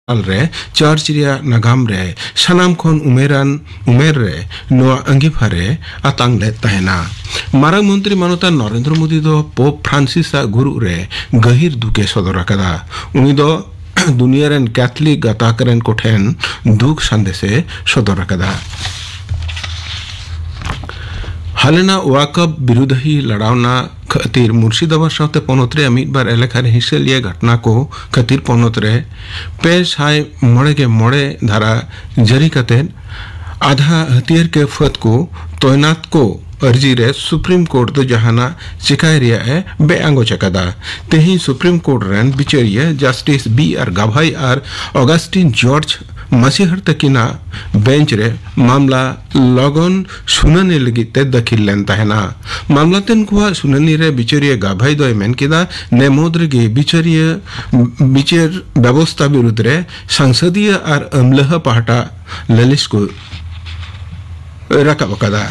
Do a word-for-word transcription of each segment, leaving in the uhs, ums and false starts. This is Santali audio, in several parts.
ᱥᱟᱞ ᱨᱮ ᱪᱟᱨᱪ ᱨᱮᱭᱟᱜ ᱱᱟᱜᱟᱢ ᱨᱮ ᱥᱟᱱᱟᱢ ᱠᱷᱚᱱ ᱩᱢᱮᱨᱟᱱ ᱩᱢᱮᱨ ᱨᱮ ᱱᱚᱣᱟ ᱟᱸᱜᱤᱵᱷᱟᱨ ᱮ ᱟᱛᱟᱝ ᱞᱮᱫ ᱛᱟᱦᱮᱱᱟ᱾ ᱢᱟᱨᱟᱝ ᱢᱚᱱᱛᱨᱤ ᱢᱟᱱᱚᱛᱟᱱ ᱱᱚᱨᱮᱱᱫᱨᱚ ᱢᱳᱫᱤ ᱫᱚ ᱯᱳᱯ ᱯᱷᱨᱟᱱᱥᱤᱥ ᱟᱜ ᱜᱩᱨᱩᱜ ᱨᱮ ᱜᱟᱹᱦᱤᱨ ᱫᱩᱠ ᱮ ᱥᱚᱫᱚᱨ ᱟᱠᱟᱫᱟ᱾ ᱩᱱᱤ ᱫᱚ ᱫᱩᱱᱤᱭᱟᱹ ᱨᱮᱱ ᱠᱮᱛᱷᱚᱞᱤᱠ ᱜᱟᱛᱟᱠ ᱨᱮᱱ ᱠᱚᱴᱷᱮᱱ ᱫᱩᱠ ᱥᱟᱸᱫᱮᱥ ᱮ ᱥᱚᱫᱚᱨ ᱟᱠᱟᱫᱟ᱾ ᱦᱟᱞᱮᱱᱟ ᱣᱟᱠᱟᱯ ᱵᱤᱨᱩᱫᱷᱤ ᱞᱟᱲᱟᱣᱱᱟ ᱠᱷᱟᱹᱛᱤᱨ ᱢᱩᱨᱥᱤᱫᱟᱵᱟᱫᱽ ᱥᱟᱶᱛᱮ ᱯᱚᱱᱚᱛ ᱨᱮᱭᱟᱜ ᱢᱤᱫ ᱵᱟᱨ ᱮᱞᱟᱠᱟ ᱨᱮ ᱦᱤᱸᱥᱟᱹᱞᱤᱭᱟᱹ ᱜᱷᱚᱴᱱᱟ ᱠᱚ ᱠᱷᱟᱹᱛᱤᱨ ᱯᱚᱱᱚᱛ ᱨᱮ ᱯᱮ ᱥᱟᱭ ᱢᱚᱬᱮ ᱜᱮ ᱢᱚᱬᱮ ᱫᱷᱟᱨᱟ ᱡᱟᱹᱨᱤ ᱠᱟᱛᱮ ᱟᱫᱷᱟ ᱦᱟᱹᱛᱭᱟᱹᱨ ᱠᱮ ᱯᱷᱟᱹᱫ ᱠᱚ ᱛᱚᱭᱱᱟᱛ ᱠᱚ ᱟᱹᱨᱡᱤ ᱨᱮ ᱥᱩᱯᱨᱤᱢ ᱠᱳᱨᱴ ᱫᱚ ᱡᱟᱦᱟᱱᱟᱜ ᱪᱮᱠᱟᱭ ᱨᱮᱭᱟᱜ ᱮ ᱵᱮᱼᱟᱸᱜᱚᱪ ᱟᱠᱟᱫᱟ᱾ ᱛᱮᱦᱮᱧ ᱥᱩᱯᱨᱤᱢ ᱠᱳᱨᱴ ᱨᱮᱱ ᱵᱤᱪᱟᱹᱨᱤᱭᱟᱹ ᱡᱟᱥᱴᱤᱥ ᱵᱤ ᱟᱨ ᱜᱟᱵᱷᱟᱭ ᱟᱨ ᱚᱜᱟᱥᱴᱤᱱ ᱡᱚᱨᱡᱽ ᱢᱟᱹᱥᱤᱦᱟᱨ ᱛᱟᱹᱠᱤᱱᱟᱜ ᱵᱮᱧᱪ ᱨᱮ ᱢᱟᱢᱞᱟ ᱞᱚᱜᱚᱱ ᱥᱩᱱᱟᱹᱱᱤ ᱞᱟᱹᱜᱤᱫ ᱛᱮ ᱫᱟᱹᱠᱷᱤᱞ ᱞᱮᱱ ᱛᱟᱦᱮᱱᱟ᱾ ᱢᱟᱢᱞᱟᱛᱮᱱ ᱠᱚᱣᱟᱜ ᱥᱩᱱᱟᱹᱱᱤ ᱨᱮ ᱵᱤᱪᱟᱹᱨᱤᱭᱟᱹ ᱜᱟᱵᱷᱟᱭ ᱫᱚᱭ ᱢᱮᱱ ᱠᱮᱫᱟ, ᱱᱮ ᱢᱩᱫᱽ ᱨᱮᱜᱮ ᱵᱤᱪᱟᱹᱨᱤᱭᱟᱹ ᱵᱤᱪᱟᱹᱨ ᱵᱮᱵᱚᱥᱛᱷᱟ ᱵᱤᱨᱩᱫᱽ ᱨᱮ ᱥᱟᱝᱥᱚᱫᱤᱭᱟᱹ ᱟᱨ ᱟᱹᱢᱞᱟᱹᱦᱟᱹ ᱯᱟᱦᱴᱟ ᱞᱟᱹᱞᱤᱥ ᱠᱚ ᱨᱟᱠᱟᱵ ᱟᱠᱟᱫᱟ᱾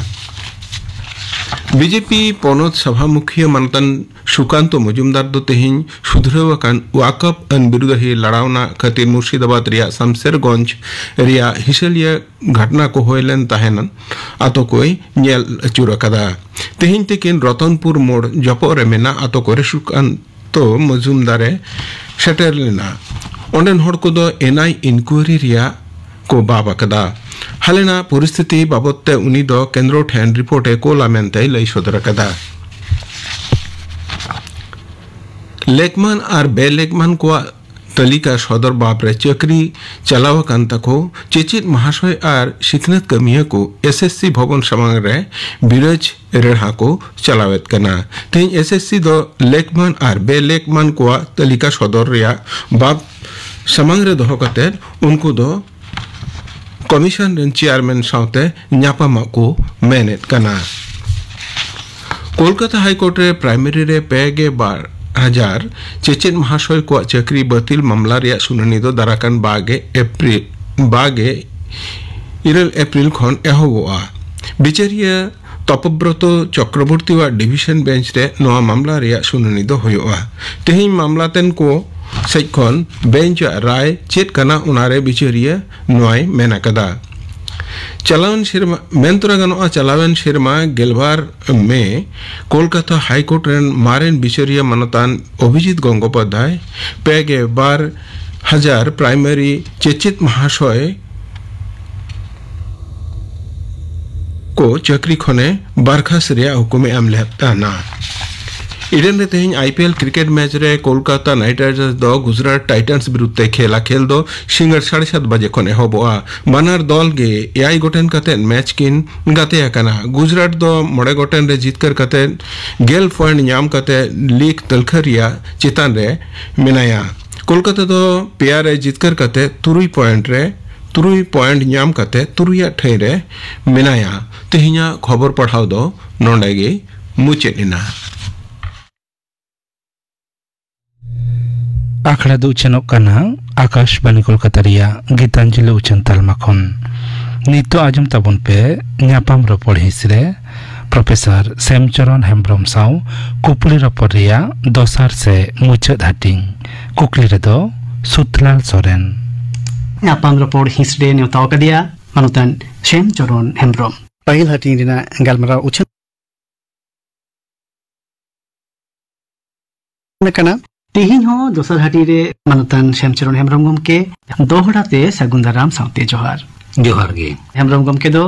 ᱵᱤᱡᱮᱯᱤ ᱯᱚᱱᱚᱛ ᱥᱚᱵᱷᱟ ᱢᱩᱠᱷᱤᱭᱟᱹ ᱢᱟᱱᱚᱛᱟᱱ ᱥᱩᱠᱟᱱᱛᱚ ᱢᱚᱡᱩᱢᱫᱟᱨ ᱫᱚ ᱛᱮᱦᱮᱧ ᱥᱩᱫᱷᱨᱟᱹᱣ ᱟᱠᱟᱱ ᱣᱟᱠᱚᱯ ᱟᱹᱱ ᱵᱤᱨᱩᱫᱷᱤ ᱞᱟᱲᱟᱣᱱᱟ ᱠᱷᱟᱹᱛᱤᱨ ᱢᱩᱨᱥᱤᱫᱟᱵᱟᱫᱽ ᱨᱮᱭᱟᱜ ᱥᱟᱢᱥᱮᱨᱜᱚᱸᱡᱽ ᱨᱮᱭᱟᱜ ᱦᱤᱥᱟᱹᱞᱤᱭᱟᱹ ᱜᱷᱟᱴᱱᱟ ᱠᱚ ᱦᱩᱭ ᱞᱮᱱ ᱛᱟᱦᱮᱱ ᱟᱛᱳ ᱠᱚᱭ ᱧᱮᱞ ᱟᱹᱪᱩᱨ ᱟᱠᱟᱫᱟ᱾ ᱛᱮᱦᱮᱧ ᱛᱤᱠᱤᱱ ᱨᱚᱛᱚᱱᱯᱩᱨ ᱢᱳᱲ ᱡᱚᱯᱚᱜ ᱨᱮ ᱢᱮᱱᱟᱜ ᱟᱛᱳ ᱠᱚᱨᱮ ᱥᱩᱠᱟᱱᱛᱚ ᱢᱚᱡᱩᱢᱫᱟᱨ ᱮ ᱥᱮᱴᱮᱨ ᱞᱮᱱᱟ᱾ ᱚᱸᱰᱮᱱ ᱦᱚᱲ ᱠᱚᱫᱚ ᱮᱱ ᱟᱭ ᱤᱱᱠᱩᱭᱟᱨᱤ ᱨᱮᱭᱟᱜ ᱠᱚ ᱵᱟᱵ ᱟᱠᱟᱫᱟ᱾ ᱦᱟᱞᱮᱱᱟᱜ ᱯᱚᱨᱤᱥᱛᱷᱤᱛᱤ ᱵᱟᱵᱚᱛ ᱛᱮ ᱩᱱᱤ ᱫᱚ ᱠᱮᱱᱫᱨᱚ ᱴᱷᱮᱱ ᱨᱤᱯᱳᱨᱴ ᱮ ᱠᱳᱞᱟ ᱢᱮᱱᱛᱮᱭ ᱞᱟᱹᱭ ᱥᱚᱫᱚᱨ ᱟᱠᱟᱫᱟ᱾ ᱞᱮᱠᱢᱟᱱ ᱟᱨ ᱵᱮ-ᱞᱮᱠᱢᱟᱱ ᱠᱚᱣᱟᱜ ᱛᱟᱹᱞᱤᱠᱟ ᱥᱚᱫᱚᱨ ᱵᱟᱵ ᱨᱮ ᱪᱟᱹᱠᱨᱤ ᱪᱟᱞᱟᱣ ᱟᱠᱟᱱ ᱛᱟᱠᱚ ᱪᱮᱪᱮᱫ ᱢᱟᱦᱟᱥᱚᱭ ᱟᱨ ᱥᱤᱠᱷᱱᱟᱹᱛ ᱠᱟᱹᱢᱤᱭᱟᱹ ᱠᱚ ᱮᱥ ᱮᱥ ᱥᱤ ᱵᱷᱚᱵᱚᱱ ᱥᱟᱢᱟᱝ ᱨᱮ ᱵᱤᱨᱟᱹᱡᱽ ᱨᱮᱲᱦᱟ ᱠᱚ ᱪᱟᱞᱟᱣᱮᱫ ᱠᱟᱱᱟ᱾ ᱛᱮᱦᱮᱧ ᱮᱥ ᱮᱥ ᱥᱤ ᱫᱚ ᱞᱮᱠᱢᱟᱱ ᱟᱨ ᱵᱮ-ᱞᱮᱠᱢᱟᱱ ᱠᱚᱣᱟᱜ ᱛᱟᱹᱞᱤᱠᱟ ᱥᱚᱫᱚᱨ ᱨᱮᱭᱟᱜ ᱵᱟᱵ ᱥᱟᱢᱟᱝ ᱨᱮ ᱫᱚᱦᱚ ᱠᱟᱛᱮ ᱩᱱᱠᱩ ᱫᱚ ᱠᱚᱢᱤᱥᱚᱱ ᱨᱮᱱ ᱪᱮᱭᱟᱨᱢᱮᱱ ᱥᱟᱶᱛᱮ ᱧᱟᱯᱟᱢᱚᱜ ᱠᱚ ᱢᱮᱱᱮᱫ ᱠᱟᱱᱟ᱾ ᱠᱳᱞᱠᱟᱛᱟ ᱦᱟᱭᱠᱳᱨᱴ ᱨᱮ ᱯᱨᱟᱭᱢᱟᱨᱤ ᱨᱮ ᱯᱮ ᱜᱮ ᱵᱟᱨ ᱦᱟᱡᱟᱨ ᱪᱮᱪᱮᱫ ᱢᱟᱦᱟᱥᱚᱭ ᱠᱚᱣᱟᱜ ᱪᱟᱹᱠᱨᱤ ᱵᱟᱹᱛᱤᱞ ᱢᱟᱢᱞᱟ ᱨᱮᱭᱟᱜ ᱥᱩᱱᱟᱹᱱᱤ ᱫᱚ ᱫᱟᱨᱟᱠᱟᱱ ᱵᱟᱜᱮ ᱮᱯᱨᱤᱞ, ᱵᱟᱜᱮ ᱤᱨᱟᱹᱞ ᱮᱯᱨᱤᱞ ᱠᱷᱚᱱ ᱮᱦᱚᱵᱚᱜᱼᱟ᱾ ᱵᱤᱪᱟᱹᱨᱤᱭᱟᱹ ᱛᱚᱯᱚᱵᱨᱚᱛᱚ ᱪᱚᱠᱨᱚᱵᱚᱨᱛᱤᱣᱟᱜ ᱰᱤᱵᱷᱤᱥᱚᱱ ᱵᱮᱧᱪ ᱨᱮ ᱱᱚᱣᱟ ᱢᱟᱢᱞᱟ ᱨᱮᱭᱟᱜ ᱥᱩᱱᱟᱹᱱᱤ ᱫᱚ ᱦᱩᱭᱩᱜᱼᱟ᱾ ᱛᱮᱦᱮᱧ ᱢᱟᱢᱞᱟ ᱛᱮᱱ ᱠᱚ ᱥᱮᱡ ᱠᱷᱚᱱ ᱵᱮᱧᱪ ᱟᱜ ᱨᱟᱭ ᱪᱮᱫ ᱠᱟᱱᱟ, ᱚᱱᱟᱨᱮ ᱵᱤᱪᱟᱹᱨᱤᱭᱟᱹ ᱱᱚᱣᱟᱭ ᱢᱮᱱ ᱟᱠᱟᱫᱟ᱾ ᱪᱟᱞᱟᱣᱮᱱ ᱥᱮᱨᱢᱟ, ᱢᱮᱱ ᱛᱚᱨᱟ ᱜᱟᱱᱚᱜᱼᱟ, ᱪᱟᱞᱟᱣᱮᱱ ᱥᱮᱨᱢᱟ ᱜᱮᱞᱵᱟᱨ ᱢᱮ ᱠᱳᱞᱠᱟᱛᱟ ᱦᱟᱭ ᱠᱳᱨᱴ ᱨᱮᱱ ᱢᱟᱨᱮᱱ ᱵᱤᱪᱟᱹᱨᱤᱭᱟᱹ ᱢᱟᱱᱚᱛᱟᱱ ᱚᱵᱷᱤᱡᱤᱛ ᱜᱚᱝᱜᱳᱯᱟᱫᱽᱫᱷᱟᱭ ᱯᱮ ᱜᱮ ᱵᱟᱨ ᱦᱟᱡᱟᱨ ᱯᱨᱟᱭᱢᱟᱨᱤ ᱪᱮᱪᱮᱫ ᱢᱟᱦᱟᱥᱚᱭ ᱠᱚ ᱪᱟᱹᱠᱨᱤ ᱠᱷᱚᱱᱮ ᱵᱟᱨᱠᱷᱟᱥ ᱨᱮᱭᱟᱜ ᱦᱩᱠᱩᱢᱮ ᱮᱢ ᱞᱮᱫ ᱛᱟᱦᱮᱱᱟ᱾ ᱤᱰᱮᱱ ᱨᱮ ᱛᱮᱦᱮᱧ I P L cricket match ᱨᱮ ᱠᱳᱞᱠᱟᱛᱟ ᱱᱟᱭᱤᱴ ᱨᱟᱭᱰᱟᱨᱥ ᱫᱚ ᱜᱩᱡᱽᱨᱟᱴ ᱴᱟᱭᱴᱟᱱᱥ ᱵᱤᱨᱩᱫᱷ ᱛᱮ ᱠᱷᱮᱞᱟ᱾ ᱠᱷᱮᱞ ᱫᱚ ᱥᱤᱸᱜᱟᱹᱲ ᱥᱟᱲᱮ ᱥᱟᱛ ᱵᱟᱡᱮ ᱠᱷᱚᱱ ᱮᱦᱚᱵᱚᱜᱼᱟ᱾ ᱵᱟᱱᱟᱨ ᱫᱚᱞ ᱜᱮ ᱮᱭᱟᱭ ᱜᱚᱴᱮᱱ ᱠᱟᱛᱮ ᱢᱮᱪ ᱠᱤᱱ ᱜᱟᱛᱮ ᱟᱠᱟᱱᱟ᱾ ᱜᱩᱡᱽᱨᱟᱴ ᱫᱚ ᱢᱚᱬᱮ ᱜᱚᱴᱮᱱ ᱨᱮ ᱡᱤᱛᱠᱟᱹᱨ ᱠᱟᱛᱮ ᱜᱮᱞ ᱯᱚᱭᱮᱱᱴ ᱧᱟᱢ ᱠᱟᱛᱮ ᱞᱤᱜᱽ ᱛᱟᱹᱞᱠᱷᱟᱹ ᱨᱮᱭᱟᱜ ᱪᱮᱛᱟᱱ ᱨᱮ ᱢᱮᱱᱟᱭᱟ᱾ ᱠᱳᱞᱠᱟᱛᱟ ᱫᱚ ᱯᱮᱭᱟ ᱨᱮ ᱡᱤᱛᱠᱟᱹᱨ ᱠᱟᱛᱮ ᱛᱩᱨᱩᱭ ᱯᱚᱭᱮᱱᱴ ᱨᱮ, ᱛᱩᱨᱩᱭ ᱯᱚᱭᱮᱱᱴ ᱧᱟᱢ ᱠᱟᱛᱮ ᱛᱩᱨᱩᱭᱟᱜ ᱴᱷᱟᱹᱭ ᱨᱮ ᱢᱮᱱᱟᱭᱟ᱾ ᱛᱮᱦᱮᱧᱟᱜ ᱠᱷᱚᱵᱚᱨ ᱯᱟᱲᱦᱟᱣ ᱫᱚ ᱱᱚᱰᱮ ᱜᱮ ᱢᱩᱪᱟᱹᱫ ᱮᱱᱟ᱾ ᱟᱠᱷᱲᱟ ᱫᱚ ᱩᱪᱷᱟᱹᱱᱚᱜ ᱠᱟᱱᱟ ᱟᱠᱟᱥᱵᱟᱱᱤ ᱠᱳᱞᱠᱟᱛᱟ ᱨᱮᱭᱟᱜ ᱜᱤᱛᱟᱧᱡᱚᱞᱤ ᱩᱪᱷᱟᱹᱱ ᱛᱟᱞᱢᱟ ᱠᱷᱚᱱ᱾ ᱱᱤᱛᱚᱜ ᱟᱸᱡᱚᱢ ᱛᱟᱵᱚᱱ ᱯᱮ ᱧᱟᱯᱟᱢ ᱨᱚᱯᱚᱲ ᱦᱤᱸᱥ ᱨᱮ ᱯᱨᱚᱯᱷᱮᱥᱚᱨ ᱥᱮᱢᱪᱚᱨᱚᱱ ᱦᱮᱢᱵᱽᱨᱚᱢ ᱥᱟᱶ ᱠᱩᱠᱞᱤ ᱨᱚᱯᱚᱲ ᱨᱮᱭᱟᱜ ᱫᱚᱥᱟᱨ ᱥᱮ ᱢᱩᱪᱟᱹᱫ ᱦᱟᱹᱴᱤᱧ᱾ ᱠᱩᱠᱞᱤ ᱨᱮᱫᱚ ᱥᱩᱛᱞᱟᱞ ᱥᱚᱨᱮᱱ᱾ ᱧᱟᱯᱟᱢ ᱨᱚᱯᱚᱲ ᱦᱤᱸᱥ ᱨᱮ ᱱᱮᱣᱛᱟ ᱟᱠᱟᱫᱮᱭᱟ ᱢᱟᱱᱚᱛᱟᱱ ᱥᱮᱢᱪᱚᱨᱚᱱ ᱦᱮᱢᱵᱽᱨᱚᱢ᱾ ᱯᱟᱹᱦᱤᱞ ᱦᱟᱹᱴᱤᱧ ᱨᱮᱱᱟᱜ ᱜᱟᱞᱢᱟᱨᱟᱣ ᱩᱪᱷᱟᱹᱱ ᱟᱠᱟᱱᱟ᱾ ᱛᱮᱦᱮᱧ ᱦᱚᱸ ᱫᱚᱥᱟᱨ ᱦᱟᱹᱴᱤᱧ ᱨᱮ ᱢᱟᱱᱚᱛᱟᱱ ᱥᱮᱢᱪᱚᱨᱚᱱ ᱦᱮᱢᱵᱽᱨᱚᱢ ᱜᱚᱢᱠᱮ ᱫᱚᱦᱲᱟ ᱛᱮ ᱥᱟᱹᱜᱩᱱ ᱫᱟᱨᱟᱢ ᱥᱟᱶᱛᱮ ᱡᱚᱦᱟᱨ᱾ ᱡᱚᱦᱟᱨ ᱜᱮ᱾ ᱦᱮᱢᱵᱽᱨᱚᱢ ᱜᱚᱢᱠᱮ ᱫᱚ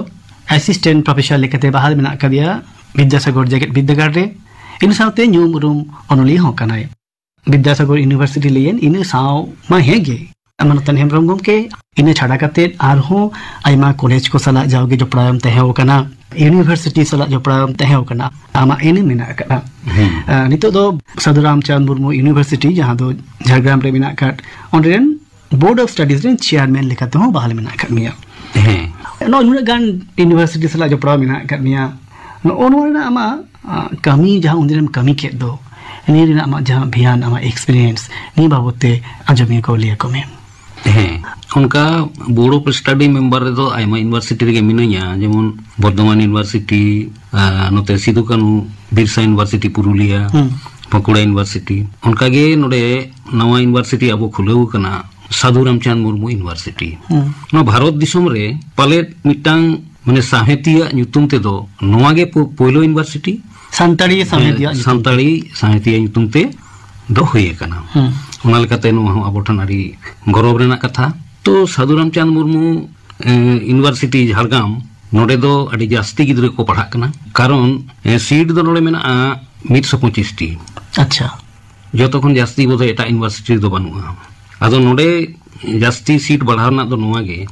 ᱮᱥᱤᱥᱴᱮᱱᱴ ᱯᱨᱚᱯᱷᱮᱥᱚᱨ ᱞᱮᱠᱟᱛᱮ ᱵᱟᱦᱟᱞ ᱢᱮᱱᱟᱜ ᱟᱠᱟᱫᱮᱭᱟ ᱵᱤᱫᱽᱫᱟᱥᱟᱜᱚᱨ ᱡᱮᱜᱮᱛ ᱵᱤᱨᱫᱟᱹᱜᱟᱲ ᱨᱮ᱾ ᱤᱱᱟᱹ ᱥᱟᱶᱛᱮ ᱧᱩᱢ ᱩᱨᱩᱢ ᱚᱱᱚᱞᱤᱭᱟᱹ ᱦᱚᱸ ᱠᱟᱱᱟᱭ᱾ ᱵᱤᱫᱽᱫᱟᱥᱟᱜᱚᱨ ᱤᱭᱩᱱᱤᱵᱷᱟᱨᱥᱤᱴᱤ ᱞᱟᱹᱭᱮᱱ, ᱤᱱᱟᱹ ᱥᱟᱶ ᱢᱟ ᱦᱮᱸ ᱜᱮ, ᱢᱟᱱᱚᱛᱟᱱ ᱦᱮᱢᱵᱽᱨᱚᱢ ᱜᱚᱢᱠᱮ ᱤᱱᱟᱹ ᱪᱷᱟᱰᱟ ᱠᱟᱛᱮᱫ ᱟᱨᱦᱚᱸ ᱟᱭᱢᱟ ᱠᱚᱞᱮᱡᱽ ᱠᱚ ᱥᱟᱞᱟᱜ ᱡᱟᱣᱜᱮ ᱡᱚᱯᱲᱟᱣ ᱮᱢ ᱛᱟᱦᱮᱸ ᱠᱟᱱᱟ, ᱤᱭᱩᱱᱤᱵᱷᱟᱨᱥᱤᱴᱤ ᱥᱟᱞᱟᱜ ᱡᱚᱯᱲᱟᱣ ᱮᱢ ᱛᱟᱦᱮᱸ ᱠᱟᱱᱟ, ᱟᱢᱟᱜ ᱮᱱᱮᱢ ᱢᱮᱱᱟᱜ ᱟᱠᱟᱫᱟ᱾ ᱦᱮᱸ᱾ ᱟᱨ ᱱᱤᱛᱚᱜ ᱫᱚ ᱥᱟᱹᱫᱷᱩ ᱨᱟᱢᱪᱟᱸᱫᱽ ᱢᱩᱨᱢᱩ ᱤᱭᱩᱱᱤᱵᱷᱟᱨᱥᱤᱴᱤ, ᱡᱟᱦᱟᱸ ᱫᱚ ᱡᱷᱟᱲᱜᱨᱟᱢ ᱨᱮ ᱢᱮᱱᱟᱜ ᱟᱠᱟᱫ, ᱚᱸᱰᱮ ᱨᱮᱱ ᱵᱳᱨᱰ ᱚᱯᱷ ᱥᱴᱟᱰᱤᱡᱽ ᱨᱮᱱ ᱪᱮᱭᱟᱨᱢᱮᱱ ᱞᱮᱠᱟ ᱛᱮᱦᱚᱸ ᱵᱟᱦᱟᱞ ᱢᱮᱱᱟᱜ ᱟᱠᱟᱫ ᱢᱮᱭᱟ᱾ ᱦᱮᱸ᱾ ᱱᱚᱜᱼᱚᱭ ᱱᱩᱱᱟᱹᱜ ᱜᱟᱱ ᱤᱭᱩᱱᱤᱵᱷᱟᱨᱥᱤᱴᱤ ᱥᱟᱞᱟᱜ ᱡᱚᱯᱲᱟᱣ ᱢᱮᱱᱟᱜ ᱟᱠᱟᱫ ᱢᱮᱭᱟ, ᱱᱚᱜᱼᱚ ᱱᱚᱣᱟ ᱨᱮᱱᱟᱜ ᱟᱢᱟᱜ, ᱟ, ᱠᱟᱹᱢᱤ ᱡᱟᱦᱟᱸ ᱩᱱᱫᱤᱱᱮᱢ ᱠᱟᱹᱢᱤ ᱠᱮᱫ ᱫᱚ, ᱱᱤᱭᱟᱹ ᱨᱮᱱᱟᱜ ᱟᱢᱟᱜ ᱡᱟᱦᱟᱸ ᱵᱷᱮᱭᱟᱱ, ᱟᱢᱟᱜ ᱮᱠᱥᱯᱤᱨᱤᱭᱮᱱᱥ, ᱱᱤᱭᱟᱹ ᱵᱟᱵᱚᱛ ᱛᱮ ᱟᱸᱡᱚᱢᱤᱭᱟᱹ ᱠᱚ ᱞᱟᱹᱭ ᱟᱠᱚ ᱢᱮ᱾ ᱦᱮᱸ, ᱚᱱᱠᱟ ᱵᱳᱨᱰ ᱚᱯᱷ ᱥᱴᱟᱰᱤ ᱢᱮᱢᱵᱟᱨ ᱨᱮᱫᱚ ᱟᱭᱢᱟ ᱤᱭᱩᱱᱤᱵᱷᱟᱨᱥᱤᱴᱤ ᱨᱮᱜᱮ ᱢᱤᱱᱟᱹᱧᱟ, ᱡᱮᱢᱚᱱ ᱵᱚᱨᱫᱷᱚᱢᱟᱱ ᱤᱭᱩᱱᱤᱵᱷᱟᱨᱥᱤᱴᱤ, ᱟᱨ ᱱᱚᱛᱮ ᱥᱤᱫᱩ ᱠᱟᱹᱱᱦᱩ ᱵᱤᱨᱥᱟ ᱤᱭᱩᱱᱤᱵᱷᱟᱨᱥᱤᱴᱤ ᱯᱩᱨᱩᱞᱤᱭᱟ, ᱦᱩᱸ᱾ ᱵᱟᱸᱠᱩᱲᱟ ᱤᱭᱩᱱᱤᱵᱷᱟᱨᱥᱤᱴᱤ᱾ ᱚᱱᱠᱟᱜᱮ ᱱᱚᱰᱮ ᱱᱟᱣᱟ ᱤᱭᱩᱱᱤᱵᱷᱟᱨᱥᱤᱴᱤ ᱟᱵᱚ ᱠᱷᱩᱞᱟᱹᱣ ᱠᱟᱱᱟ, ᱥᱟᱫᱷᱩ ᱨᱟᱢᱪᱟᱸᱫᱽ ᱢᱩᱨᱢᱩ ᱤᱭᱩᱱᱤᱵᱷᱟᱨᱥᱤᱴᱤ᱾ ᱦᱩᱸ᱾ ᱱᱚᱣᱟ ᱵᱷᱟᱨᱚᱛ ᱫᱤᱥᱚᱢ ᱨᱮ ᱯᱟᱞᱮᱫ ᱢᱤᱫᱴᱟᱝ, ᱢᱟᱱᱮ, ᱥᱟᱶᱦᱮᱫᱤᱭᱟᱹ ᱧᱩᱛᱩᱢ ᱛᱮᱫᱚ ᱱᱚᱣᱟ ᱜᱮ ᱯᱳ-, ᱯᱳᱭᱞᱳ ᱤᱭᱩᱱᱤᱵᱷᱟᱨᱥᱤᱴᱤ᱾ ᱥᱟᱱᱛᱟᱲᱤ ᱥᱟᱶᱦᱮᱫᱤᱭᱟᱹ ᱦᱮᱸ, ᱧᱩᱛᱩᱢ ᱛᱮ᱾ ᱥᱟᱱᱛᱟᱲᱤ ᱥᱟᱶᱦᱮᱫᱤᱭᱟᱹ ᱧᱩᱛᱩᱢ ᱛᱮ ᱫᱚ ᱦᱩᱭ ᱟᱠᱟᱱᱟ᱾ ᱦᱩᱸ᱾ ᱚᱱᱟ ᱞᱮᱠᱟᱛᱮ ᱱᱚᱣᱟ ᱦᱚᱸ ᱟᱵᱚ ᱴᱷᱮᱱ ᱟᱹᱰᱤ ᱜᱚᱨᱚᱵᱽ ᱨᱮᱱᱟᱜ ᱠᱟᱛᱷᱟ᱾ ᱛᱚ, ᱥᱟᱫᱷᱩ ᱨᱟᱢᱪᱟᱸᱫᱽ ᱢᱩᱨᱢᱩ, ᱮ, ᱤᱭᱩᱱᱤᱵᱷᱟᱨᱥᱤᱴᱤ ᱡᱷᱟᱲᱜᱨᱟᱢ, ᱱᱚᱰᱮ ᱫᱚ ᱟᱹᱰᱤ ᱡᱟᱹᱥᱛᱤ ᱜᱤᱫᱽᱨᱟᱹ ᱠᱚ ᱯᱟᱲᱦᱟᱜ ᱠᱟᱱᱟ, ᱠᱟᱨᱚᱱ, ᱮ, ᱥᱤᱴ ᱫᱚ ᱱᱚᱰᱮ ᱢᱮᱱᱟᱜᱼᱟ ᱢᱤᱫ ᱥᱚ ᱯᱚᱸᱪᱤᱥ ᱴᱤ᱾ ᱟᱪᱪᱷᱟ᱾ ᱡᱚᱛᱚ ᱠᱷᱚᱱ ᱡᱟᱹᱥᱛᱤ ᱵᱳᱫᱷᱚᱭ ᱮᱴᱟᱜ ᱤᱭᱩᱱᱤᱵᱷᱟᱨᱥᱤᱴᱤ ᱨᱮᱫᱚ ᱵᱟᱹᱱᱩᱜᱼᱟ᱾ ᱟᱫᱚ ᱱᱚᱰᱮ ᱡᱟᱹᱥᱛᱤ ᱥᱤᱴ ᱵᱟᱲᱦᱟᱣ ᱨᱮᱱᱟᱜ ᱫᱚ ᱱᱚᱣᱟ ᱜᱮ,